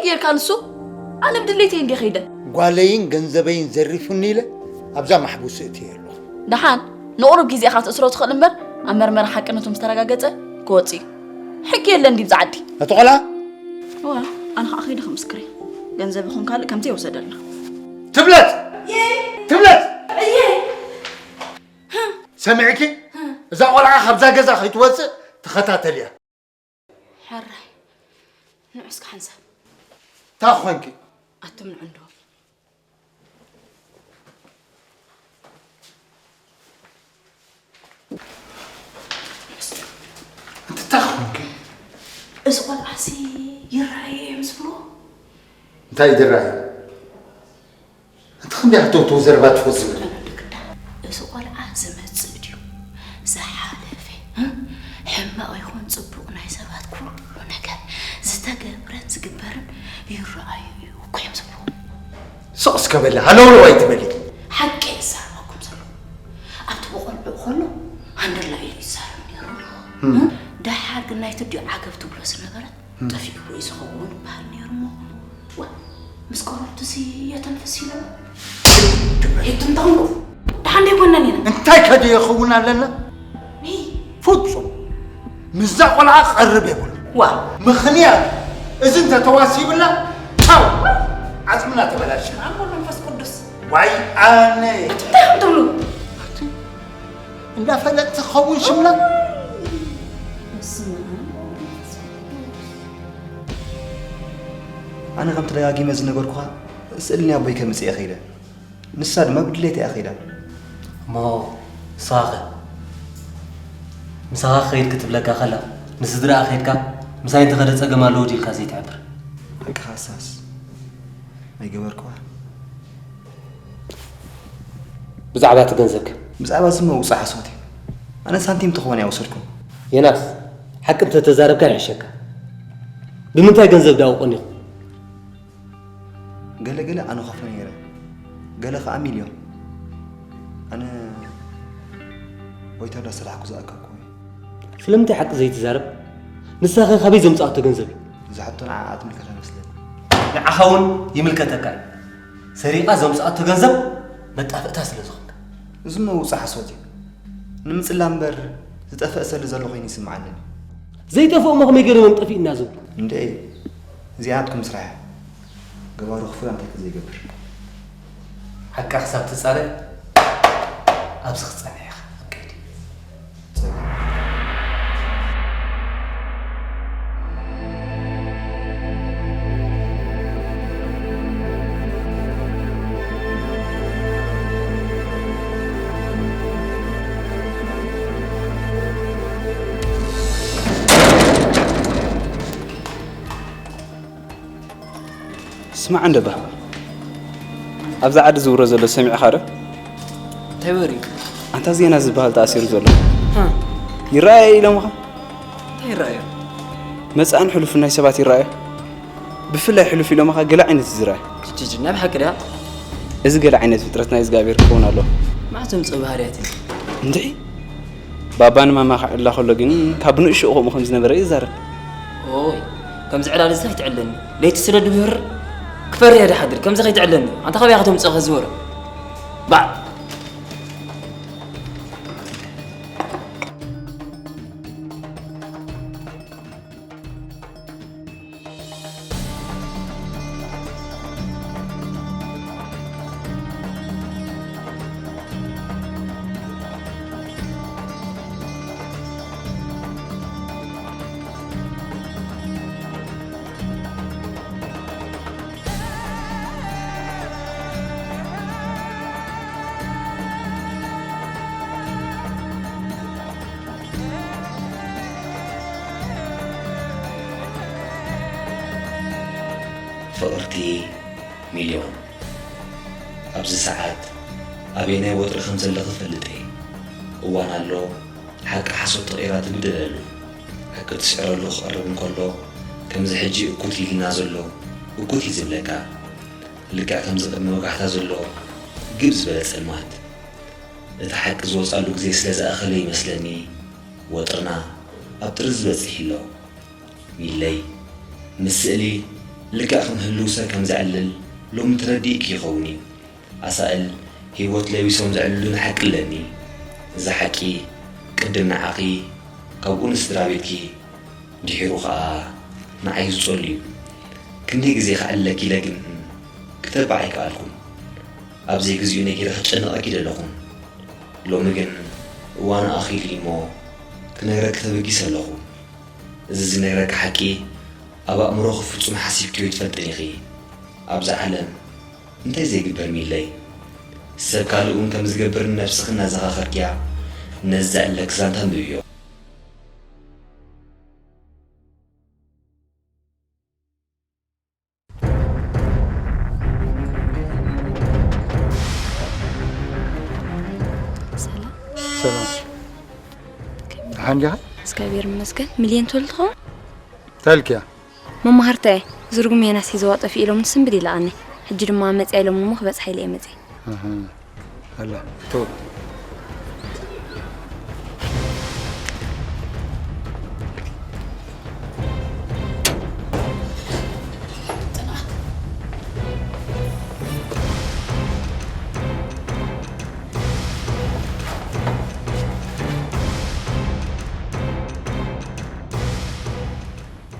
ጌርካ ንሱ? ኣነ ብድሌተይ እንዴ ከይደ? ጓለይን ገንዘበይን ዘሪፉኒ ኢለ ኣብዛ ማሕቡስ እእትየ ኣለኹ። ደሓን ንቑሩብ ግዜ ኢኻ ክትእስሮ ትኽእል እምበር፣ ኣብ መርመራ ሓቅነቱ ምስ ተረጋገጸ ክወጽእ እዩ። ሕጊ የለን ድዩ ብዛ ዓዲ? እቲ ቆልዓ? እዋ፣ ኣነ ኸዓ ከይደ ክምስክር እየ። ገንዘብ ይኹን ካልእ ከምቲ ይውሰደልና። ትብለት! ትብለት! ሰሚዕኪ? እዛ ቆልዓ ካብዛ ገዛ ከይትወፅእ ተኸታተልያ። ሕራይ፣ ንዑ እስከ ሓንሳብ። እንታይ ኾንኪ? ኣቱም ንዑ እንዶ። እንታይ ኾንኪ? እዚ ቆልዓሲ ይረኣዮ እዮም ዝብልዎ? እንታይ ዝረኣዮ? ኣንቲ ክንደይ ሃተውተው ዘረባ ትፈዝም? ኣነ እንዶ ግዳ፣ እዚ ቆልዓ ዝመጽእ ድዩ ዝሓለፈ፣ እ? ሕማቕ ይኹን ጽቡቕ ናይ ሰባት ኩሉ ነገር ዝተገብረን ዝግበርን ይረኣዩ እዩ እኮ እዮም ዝብሉ። ስቕ እስከ በሊ፣ ሃለውለው ኣይትበሊ። ሓቂ እዛረበኩም ዘለኹ። ኣብቲ ብቆልዑ ከሎ ሃንደላ ኢሉ ይዛረብ ነይሩ። እም። እ? ደሓር ግን ናይቲ ድዩ ዓገብ ትብሎ ዝነበረት እም። ጠፊእዎ እዩ ዝኸውን ይበሃል ነይሩ እሞ። ዋ፣ ምስ ቆረብቱሲ የተንፍስ ኢሎ። የትም ተንኩ። ደሓን ደይኮነን ኢና። እንታይ ከ ደይኸውን ኣለና? ይ። ፍጹም። ምስዛ ቆልዓ ክቐርብ የብሉ። ዋ። ምኽንያት እዚ እንተተዋሲብላ፣ ቻው! ዓጽምና ተበላሽና። ኣቦ መንፈስ ቅዱስ። ዋይ ኣነ። እንታይ እዮም ትብሉ? እንዳፈለጥቲ ክኸውን ሽምላ። ኣነ ከም ተደጋጊመ ዝነገርኩኻ፣ ስእሊ ናይ ኣቦይ ከምጽእ እየ ከይደ። ንሳ ድማ ብድሌት እያ ከይዳ። እሞ ንስኻ ኸ? ምሳኻ ክኸይድ ክትብለካ ከላ፣ ንስድራኣ ከይድካ፣ ምሳይ እንተኸደ ጸገም ኣለዎ ድዩ ኢልካ ዘይትሕብር? ሓቅኻ እሳስ ኣይገበርክዋ። ብዛዕባ እቲ ገንዘብከ? ብዛዕባ እዚ እሞ ውጻእ ሓሶት እዩ። ኣነ ሳንቲም ተኾነ ኣይወሰድኩን። ዮናስ፣ ሓቂ እንተተዛረብካ ይሕሸካ። ብምንታይ ገንዘብ ደኣ ቀኒኹም? ገለ ገለ ኣነ ከፍሎ ነይረ፣ ገለ ከኣ ሚልዮን። ኣነ ወይተር ዳሰርሓኩ ዝኣከብኩ እየ። ስለምንታይ ሓቂ ዘይትዛረብ? ንሳኸ ካበይ ዘምጻኣቶ ገንዘብ እዩ? እዚ ሕቶ ንዓኣ ትምልከት ኣይመስለኒ። ንዓኻ እውን ይምልከተካ እዩ። ሰሪቓ ዘምጻኣቶ ገንዘብ መጣፍእታ ስለ ዝኾንካ። እዚ እሞ ውጹእ ሓሶት እዩ። ንምጽላም እምበር ዝጠፍእ ሰሊ ዘሎ ኮይኑ ይስምዓኒ። ዘይጠፍእ እሞ ከመይ ገይሮም እዮም ጠፊእና ዝብሉ? እንድዒ፣ እዚኣ ናትኩም ስራሕ እያ። ገባሩ ክፉእ እንታይ ተዘይገብር። ሓቃ ክሳብ ትጻረ ኣብዚ ክትጸንሕ ኢኻ ኣብ ቀይዲ። ስማዕ እንደባ፣ ኣብዛ ዓዲ ዝውረ ዘሎ ሰሚዕኻ ዶ? እንታይ ወሪ? ኣንታ ዜና ዝበሃል ተኣሲሩ ዘሎ። ሃ? ይረኣየ ኢሎምኻ? እንታይ ይረኣዮ? መጻእን ሕሉፍን ናይ ሰባት ይረኣዮ። ብፍላይ ሕሉፍ ኢሎምኻ ገለ ዓይነት እዩ ዝረኣይ። ጅጅ፣ ናይ ብሓቂ ድያ? እዚ ገለ ዓይነት ፍጥረት ናይ እግዚኣብሔር ክኸውን ኣለዎ። መዓት ዘምጽኦ ባህርያት እዩ። እንድዒ፣ ባባ ንማማ ክዕላ ከሎ ግን ካብ ንእሽኡ ከምኡ ከም ዝነበረ ይዛረብ። ኦይ፣ ከምዚ ዕላል እዚ ኣይትዕለኒ። ለይቲ ስለ ድብህር ክፈርህ እየ ድሓድር። ከምዚ ከይትዕለኒ። ኣንታ ካበይ ኢኻ ተምጽኦ ከዚ ወረ? ባዕ። ፍቕርቲ ሚልዮን፣ ኣብዚ ሰዓት ኣበየናይ ወጥሪ ከም ዘለኺ እፈልጥ እየ። እዋን ኣሎ፣ ሓቂ ሓሶት ተቐይራ ትብደለሉ። ሓቂ ትስዕረሉ ክቐርብ እንከሎ፣ ከምዚ ሕጂ እኩት ኢልና ዘሎ፣ እኩት እዩ ዝብለካ። ልክዕ ከምዚ ቅድሚ ወጋሕታ ዘሎ፣ ግብ ዝበለ ጸልማት። እቲ ሓቂ ዝወጻሉ ግዜ ስለ ዝኣኸለ ይመስለኒ፣ ወጥርና ኣብ ጥርዚ በጺሑ ኣሎ። ሚለይ፣ ምስ ስእሊ ልክዕ ከም ህልው ሰብ ከም ዘዕልል ሎሚ ተረዲእኪ ይኸውን እዩ። ኣሳእል ህይወት ለቢሶም ዘዕልሉኒ ሓቂ ኣለኒ። እዚ ሓቂ ቅድም ንዓኺ፣ ካብኡ ንስድራ ቤትኪ፣ ድሒሩ ኸኣ ንዓይ ዝጸሉ እዩ። ክንደይ ግዜ ክዕልለኪ ኢለ ግን ክተብዕ ኣይከኣልኩን። ኣብ ዘይግዚኡ ነጊረ ክጨንቐኪ ደለኹን። ሎሚ ግን እዋኑ ኣኺሉ እዩ'ሞ ክነግረኪ ተበጊሰ ኣለኹ። እዚ ዝነግረኪ ሓቂ ኣብ ኣእምሮኺ ፍጹም ሓሲብክዮ ኣይትፈልጥን ኢኺ። ኣብዛ ዓለም እንታይ ዘይግበር ሚለይ። ሰብ ካልእ እውን ከም ዝገብር ንነብስኺ እናዘኻኸርክያ ነዚ ዘዕልለኪ ዛንታ ኣንብብዮ። ሰላም ሰላም። ከመይ ደሓን ዲኻ? እግዚኣብሔር ይመስገን። ሚልዮን ትብል ትኸውን? እንታይ ኢልክያ? መማህርታ እየ። ዝርጉም ዮናስ ሒዝዋ ጠፊኡ ኢሎም ስምብል ኢለኣኒ። ሕጂ ድማ መፅያ ኢሎም እሞ ክበፅሓ ኢለ እየ መፅየ። ኣሃ። ኣላ። ቶ።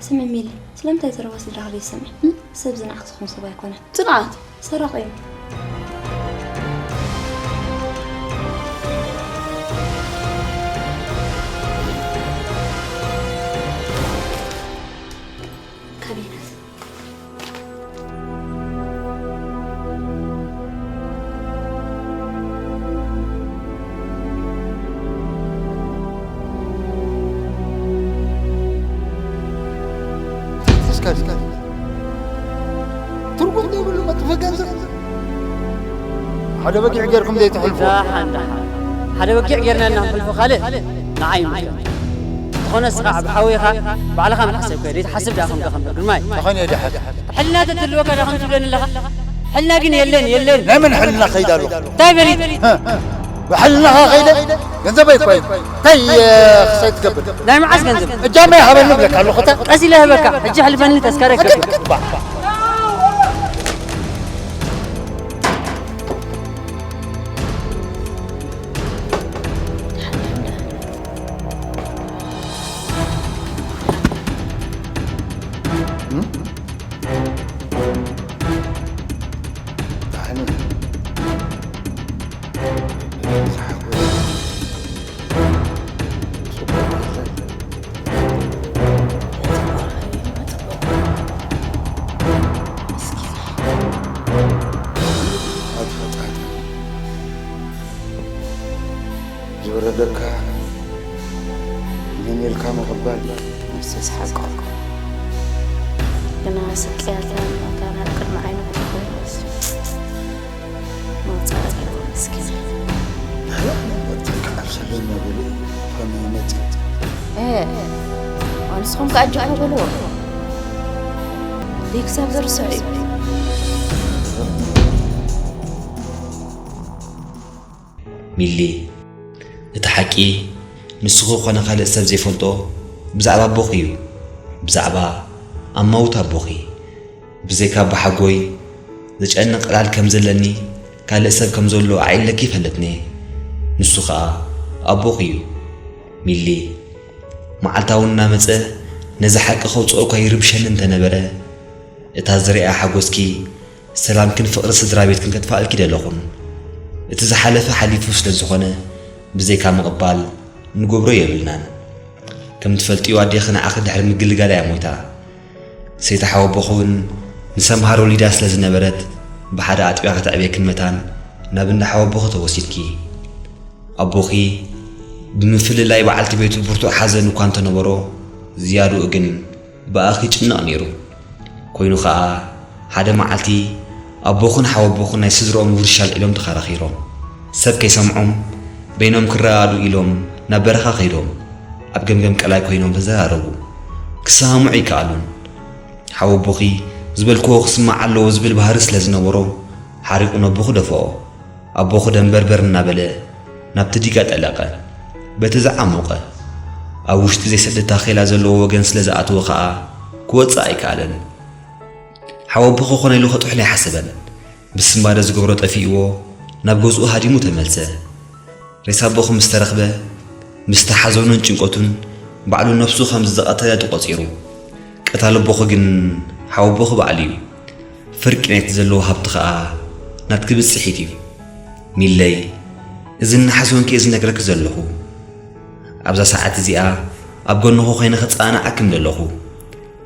ስሚ ሚሊ፣ ስለምንታይ ዘረባ ስድራኻ ዘይትሰምዒ? እም? ሰብ ዝንዓቕ ዝኾን ሰብ ኣይኮነን። ጽንዓት! ሰራቒ እዩ። ካቢነት። እስከ ትርጉም ዘይብሉ መጥፍእ ገንዘብ ሓደ በጊዕ ጌርኩም ዘይትሕልፉ። እዛ ሓንዳ ሓደ በጊዕ ጌርና እና ክንሕልፎ ካልእ ንዓይ ይምልከት። እንተኾነ እስኻ ዓቢ ሓወይ ኢኻ፣ ባዕልኻ ምሕሰብ ከ ዘይትሓስብ ደኣ ከምካ ከምበር ግርማይ። ተኾነ እየ ድሓስ። ሕልና ተትህልወካ ደኣ ከምዚ ትብለኒ ኣለኻ? ሕልና ግን የለን የለን። ናይ መን ሕልና ከይድ ኣለኹ? እንታይ በሊት? ብሕልናኻ ከይደ ገንዘበይ እኮ እዩ። እንታይ ክሳይ ትገብር? ናይ መዓስ ገንዘብ? እጃመይ ሃበኒ ብለካ ኣለኹ። እታ ቀስ ኢለ ህበካ። ሕጂ ሕልፈኒ ተስካረ ይገብር። ዝወረደካ ምን ኢልካ ምቕባል። ንሱስ ሓቁ። ግና ስቅያት ናታ ናብ ቅድሚ ዓይኑ ክትኮንስ መውጻእቲ ምስኪን። ኣብ ሰለና ብሉ ከመይ መጽእ። እ፣ ንስኹም ከኣ ኣጆኻ በልዎ። ደይ ክሳብ ዘርስዕ እዩ። ሚሊ፣ እቲ ሓቂ ንስኺ ኮነ ካልእ ሰብ ዘይፈልጦ ብዛዕባ ኣቦኺ እዩ። ብዛዕባ ኣማውት ኣቦኺ። ብዘይካ ኣቦሓጎይ ዘጨንቕ ዕላል ከም ዘለኒ ካልእ ሰብ ከም ዘሎ ኣዒለኪ ይፈልጥኒ። ንሱ ኸኣ ኣቦኺ እዩ። ሚሊ፣ መዓልታ እውን እናመጸ ነዚ ሓቂ ከውጽኦ እኳ ይርብሸኒ እንተነበረ፣ እታ ዝርኣ ሓጎስኪ ሰላምክን ፍቕሪ ስድራ ቤትክን ከጥፍኣልኪ ደለኹን። እቲ ዝሓለፈ ሓሊፉ ስለ ዝኾነ ብዘይካ ምቕባል ንገብሮ የብልናን። ከም ትፈልጥዮ ኣዴኺ ንዓኺ ድሕሪ ምግልጋላ እያ ሞይታ። ሰይቲ ሓወቦኺ እውን ንሰምሃር ወሊዳ ስለ ዝነበረት ብሓደ ኣጥቢያ ከተዕብየክን መታን ናብ እንዳ ሓወቦኺ ተወሲድኪ። ኣቦኺ ብምፍልላይ በዓልቲ ቤቱ ብርቱዕ ሓዘን እኳ እንተነበሮ ዝያድኡ ግን ብኣኺ ይጭነቕ ነይሩ። ኮይኑ ኸኣ ሓደ መዓልቲ ኣቦኽን ሓወቦኽን ናይ ስድርኦም ውርሻ ኣልዒሎም ተኸራኺሮም። ሰብ ከይሰምዖም በይኖም ክረኣዱ ኢሎም ናብ በረኻ ከይዶም ኣብ ገምገም ቀላይ ኮይኖም ተዘራረቡ። ክሰማምዑ ኣይከኣሉን። ሓወቦኺ ዝበልክዎ ክስማዕ ኣለዎ ዝብል ባህሪ ስለ ዝነበሮ ሓሪቑ ነቦኹ ደፍኦ። ኣቦኹ ደንበርበር እናበለ ናብቲ ዲጋ ጠለቐ። በቲ ዝዓሞቐ ኣብ ውሽጢ ዘይሰድድ ታኼላ ዘለዎ ወገን ስለ ዝኣተወ ኸኣ ክወጽእ ኣይከኣለን። ሓወቦ ክኾነ ኢሉ ከጥሕሎ ኣይሓሰበን። ብስንባደ ዝገብሮ ጠፊእዎ ናብ ገዝኡ ሃዲሙ ተመልሰ። ሬሳ ኣቦኹ ምስ ተረኽበ፣ ምስቲ ሓዘኑን ጭንቀቱን ባዕሉ ነፍሱ ከም ዝቐተለ ተቖጺሩ። ቀታሊ ኣቦኹ ግን ሓወቦኹ ባዕሉ እዩ። ፍርቂ ናይቲ ዘለዎ ሃብቲ ኸኣ ናትኪ ብጽሒት እዩ። ሚለይ፣ እዚ እናሓዘንኪ እየ ዝነግረኪ ዘለኹ። ኣብዛ ሰዓት እዚኣ ኣብ ጎንኹ ኮይነ ክጸናናዓኪ ምደለኹ።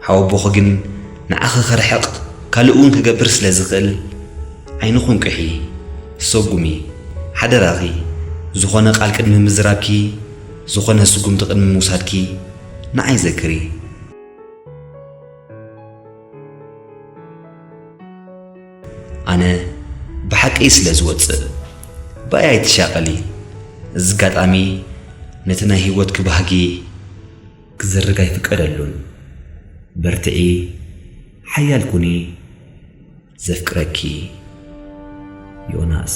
ሓወቦኺ ግን ንዓኺ ክርሕቕ ካልእ እውን ክገብር ስለ ዝኽእል፣ ዓይንኺ እንቅሒ፣ ሰጉሚ፣ ሓደራኺ፣ ዝኾነ ቃል ቅድሚ ምዝራብኪ፣ ዝኾነ ስጉምቲ ቅድሚ ምውሳድኪ ንዓይ ዘክሪ። ኣነ ብሓቂ ስለ ዝወጽእ ብኣይ ኣይትሻቐሊ። እዚ ኣጋጣሚ ነቲ ናይ ህይወትኪ ባህጊ ክዝርግ ኣይፍቀደሉን። በርትዒ፣ ሓያል ኩኒ። ዘፍቅረኪ። ዮናስ።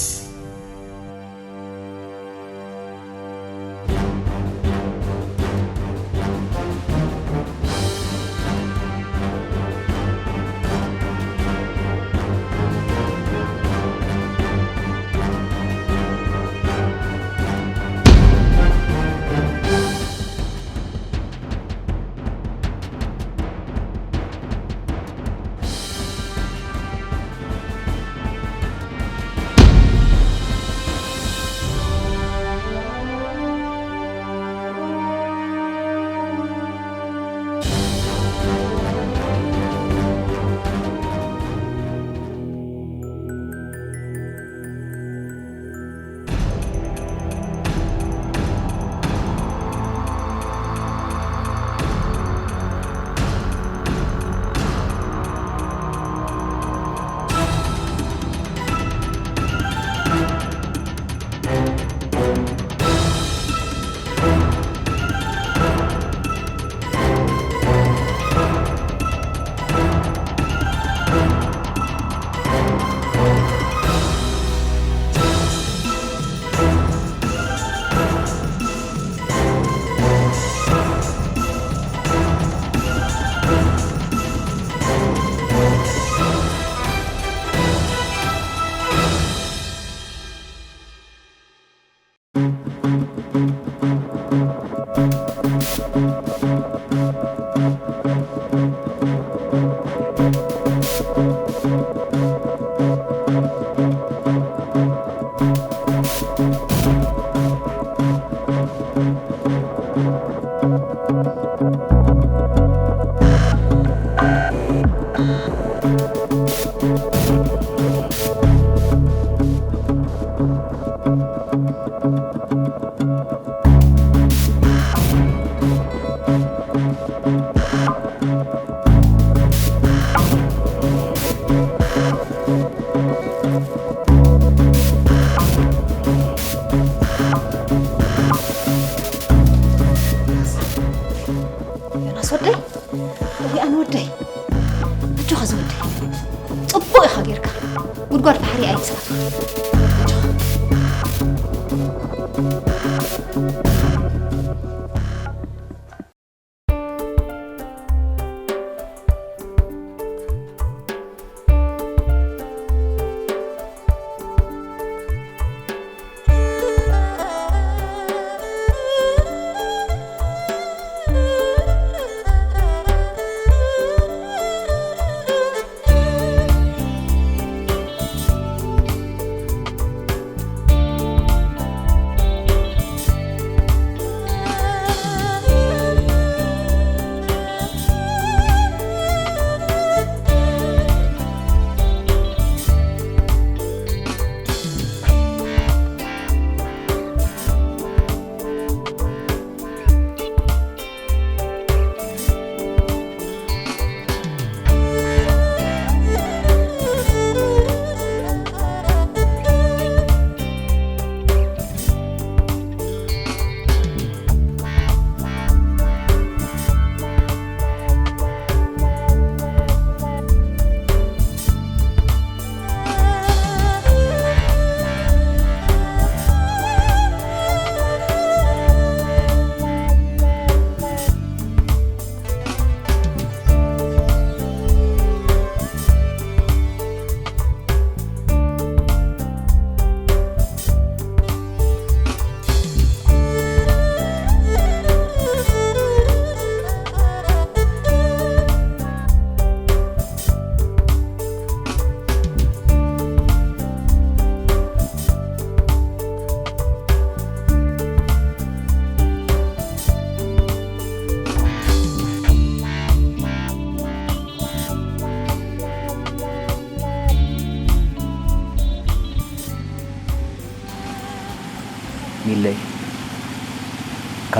ዮናስ ወደይ፣ ወይ ኣነ ወደይ፣ ኣጆኻ ዝወደይ፣ ጽቡቕ ኢኻ ጌርካ። ጉድጓድ ባሕሪ ኣይትስኣት። ኣጆኻ።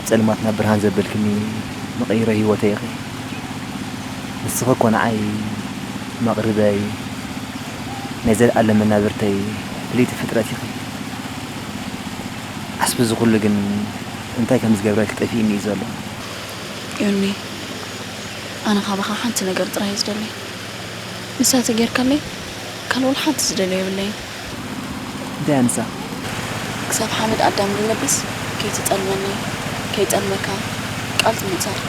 ጸልማት ናብ ብርሃን ዘበልክኒ መቐይሮ ህይወተይ ኢኺ። ንስኺ እኮ ንዓይ መቕርበይ፣ ናይ ዘለኣለም መናብርተይ፣ ፍልይቲ ፍጥረት ኢኺ። ዓስቢ እዚ ኩሉ ግን እንታይ ከም ዝገብረልኪ ጠፊእኒ እዩ ዘሎ። ዮኒ፣ ኣነ ካባኻ ሓንቲ ነገር ጥራይ እዩ ዝደሊ። ንሳ ተጌርካለይ፣ ካልእ ወላ ሓንቲ ዝደልዮ የብለይን። እንታይ ኣንሳ? ክሳብ ሓመድ ኣዳም ዝለብስ ከይትጠልመኒ፣ ከይጠልመካ ቃል ትምጻእ።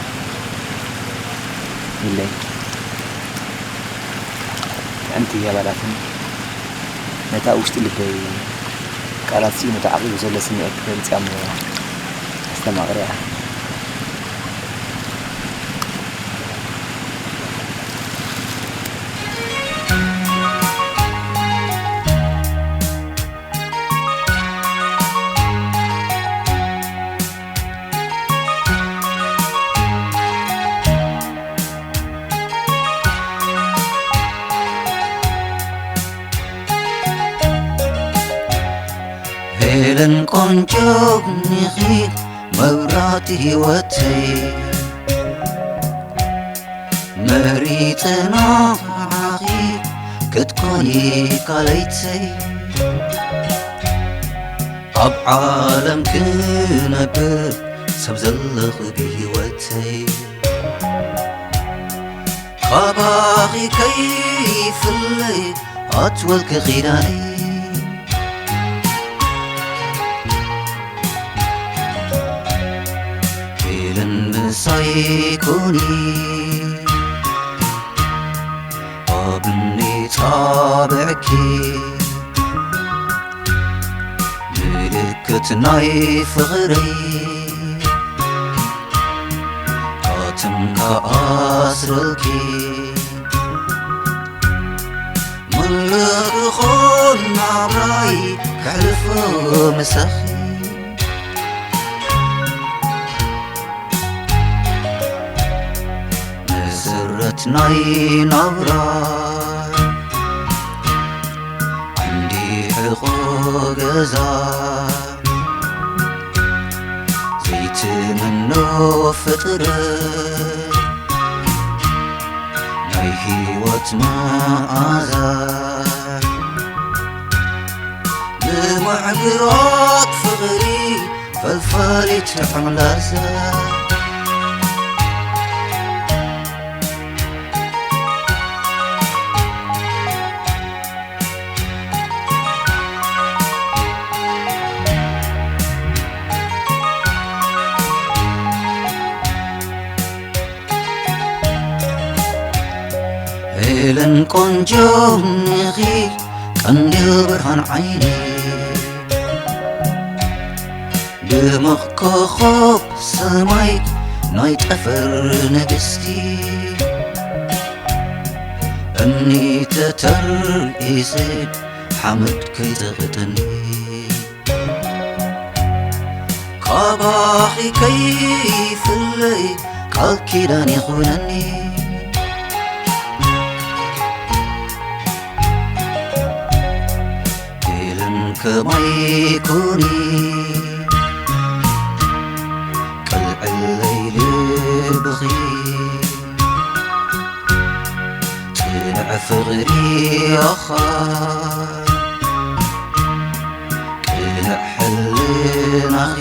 ኢለይ። ጥዕምቲ እያ ባላትኒ። ነታ ውሽጢ ልበይ ቃላት ስኢኑ ተዓቂቡ ዘሎ ስምዒት ተገልጽያ እሞ ኣስተማቕርያ። ሄለን ቆንጆ ኒኺ መብራህቲ ህይወተይ መሪጸ ንዓኺ ክትኮኒ ካልኣይተይ ኣብ ዓለም ክነብር ሰብ ዘለኹ ብህይወተይ ካባኺ ከይፍለይ ኣትወልኪ ኺዳነይ ሄለን ምሳይ ኩኒ ኣብኒ ጻብዕኪ ምልክት ናይ ፍቕረይ ካትም ከኣስረልኪ ምልእ ክኾን ናብራይ ከሕልፎ ምሳኺ መሰረት ናይ ናብራ ዓንዲ ሕቖ ገዛ ዘይትምኖ ፍጥረት ናይ ህይወት መኣዛ ንምዕግራት ፍቕሪ ፈልፈሊት ጥዑም ላዛ ሄለን ቆንጆ ኒኺ ቀንዲል ብርሃን ዓይኒ ድምቕ ኮኾብ ሰማይ ናይ ጠፈር ንግስቲ እምኒ ተተርኢሰ ሓመድ ከይትኽጥኒ ካባኺ ከይፍለይ ቃል ኪዳን ይኹነኒ ኢለን ከማይ ኩኒ ቅልዕለይ ልብኺ ጽንዕ ፍቕሪ ኣኻ ቅንዕ ሕልናኺ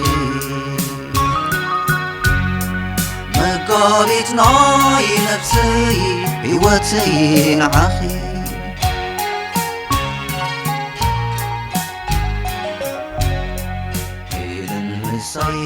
መጋቢት ናይ ነብሰይ ህይወተይ ንዓኺ ኢለን ምሳይ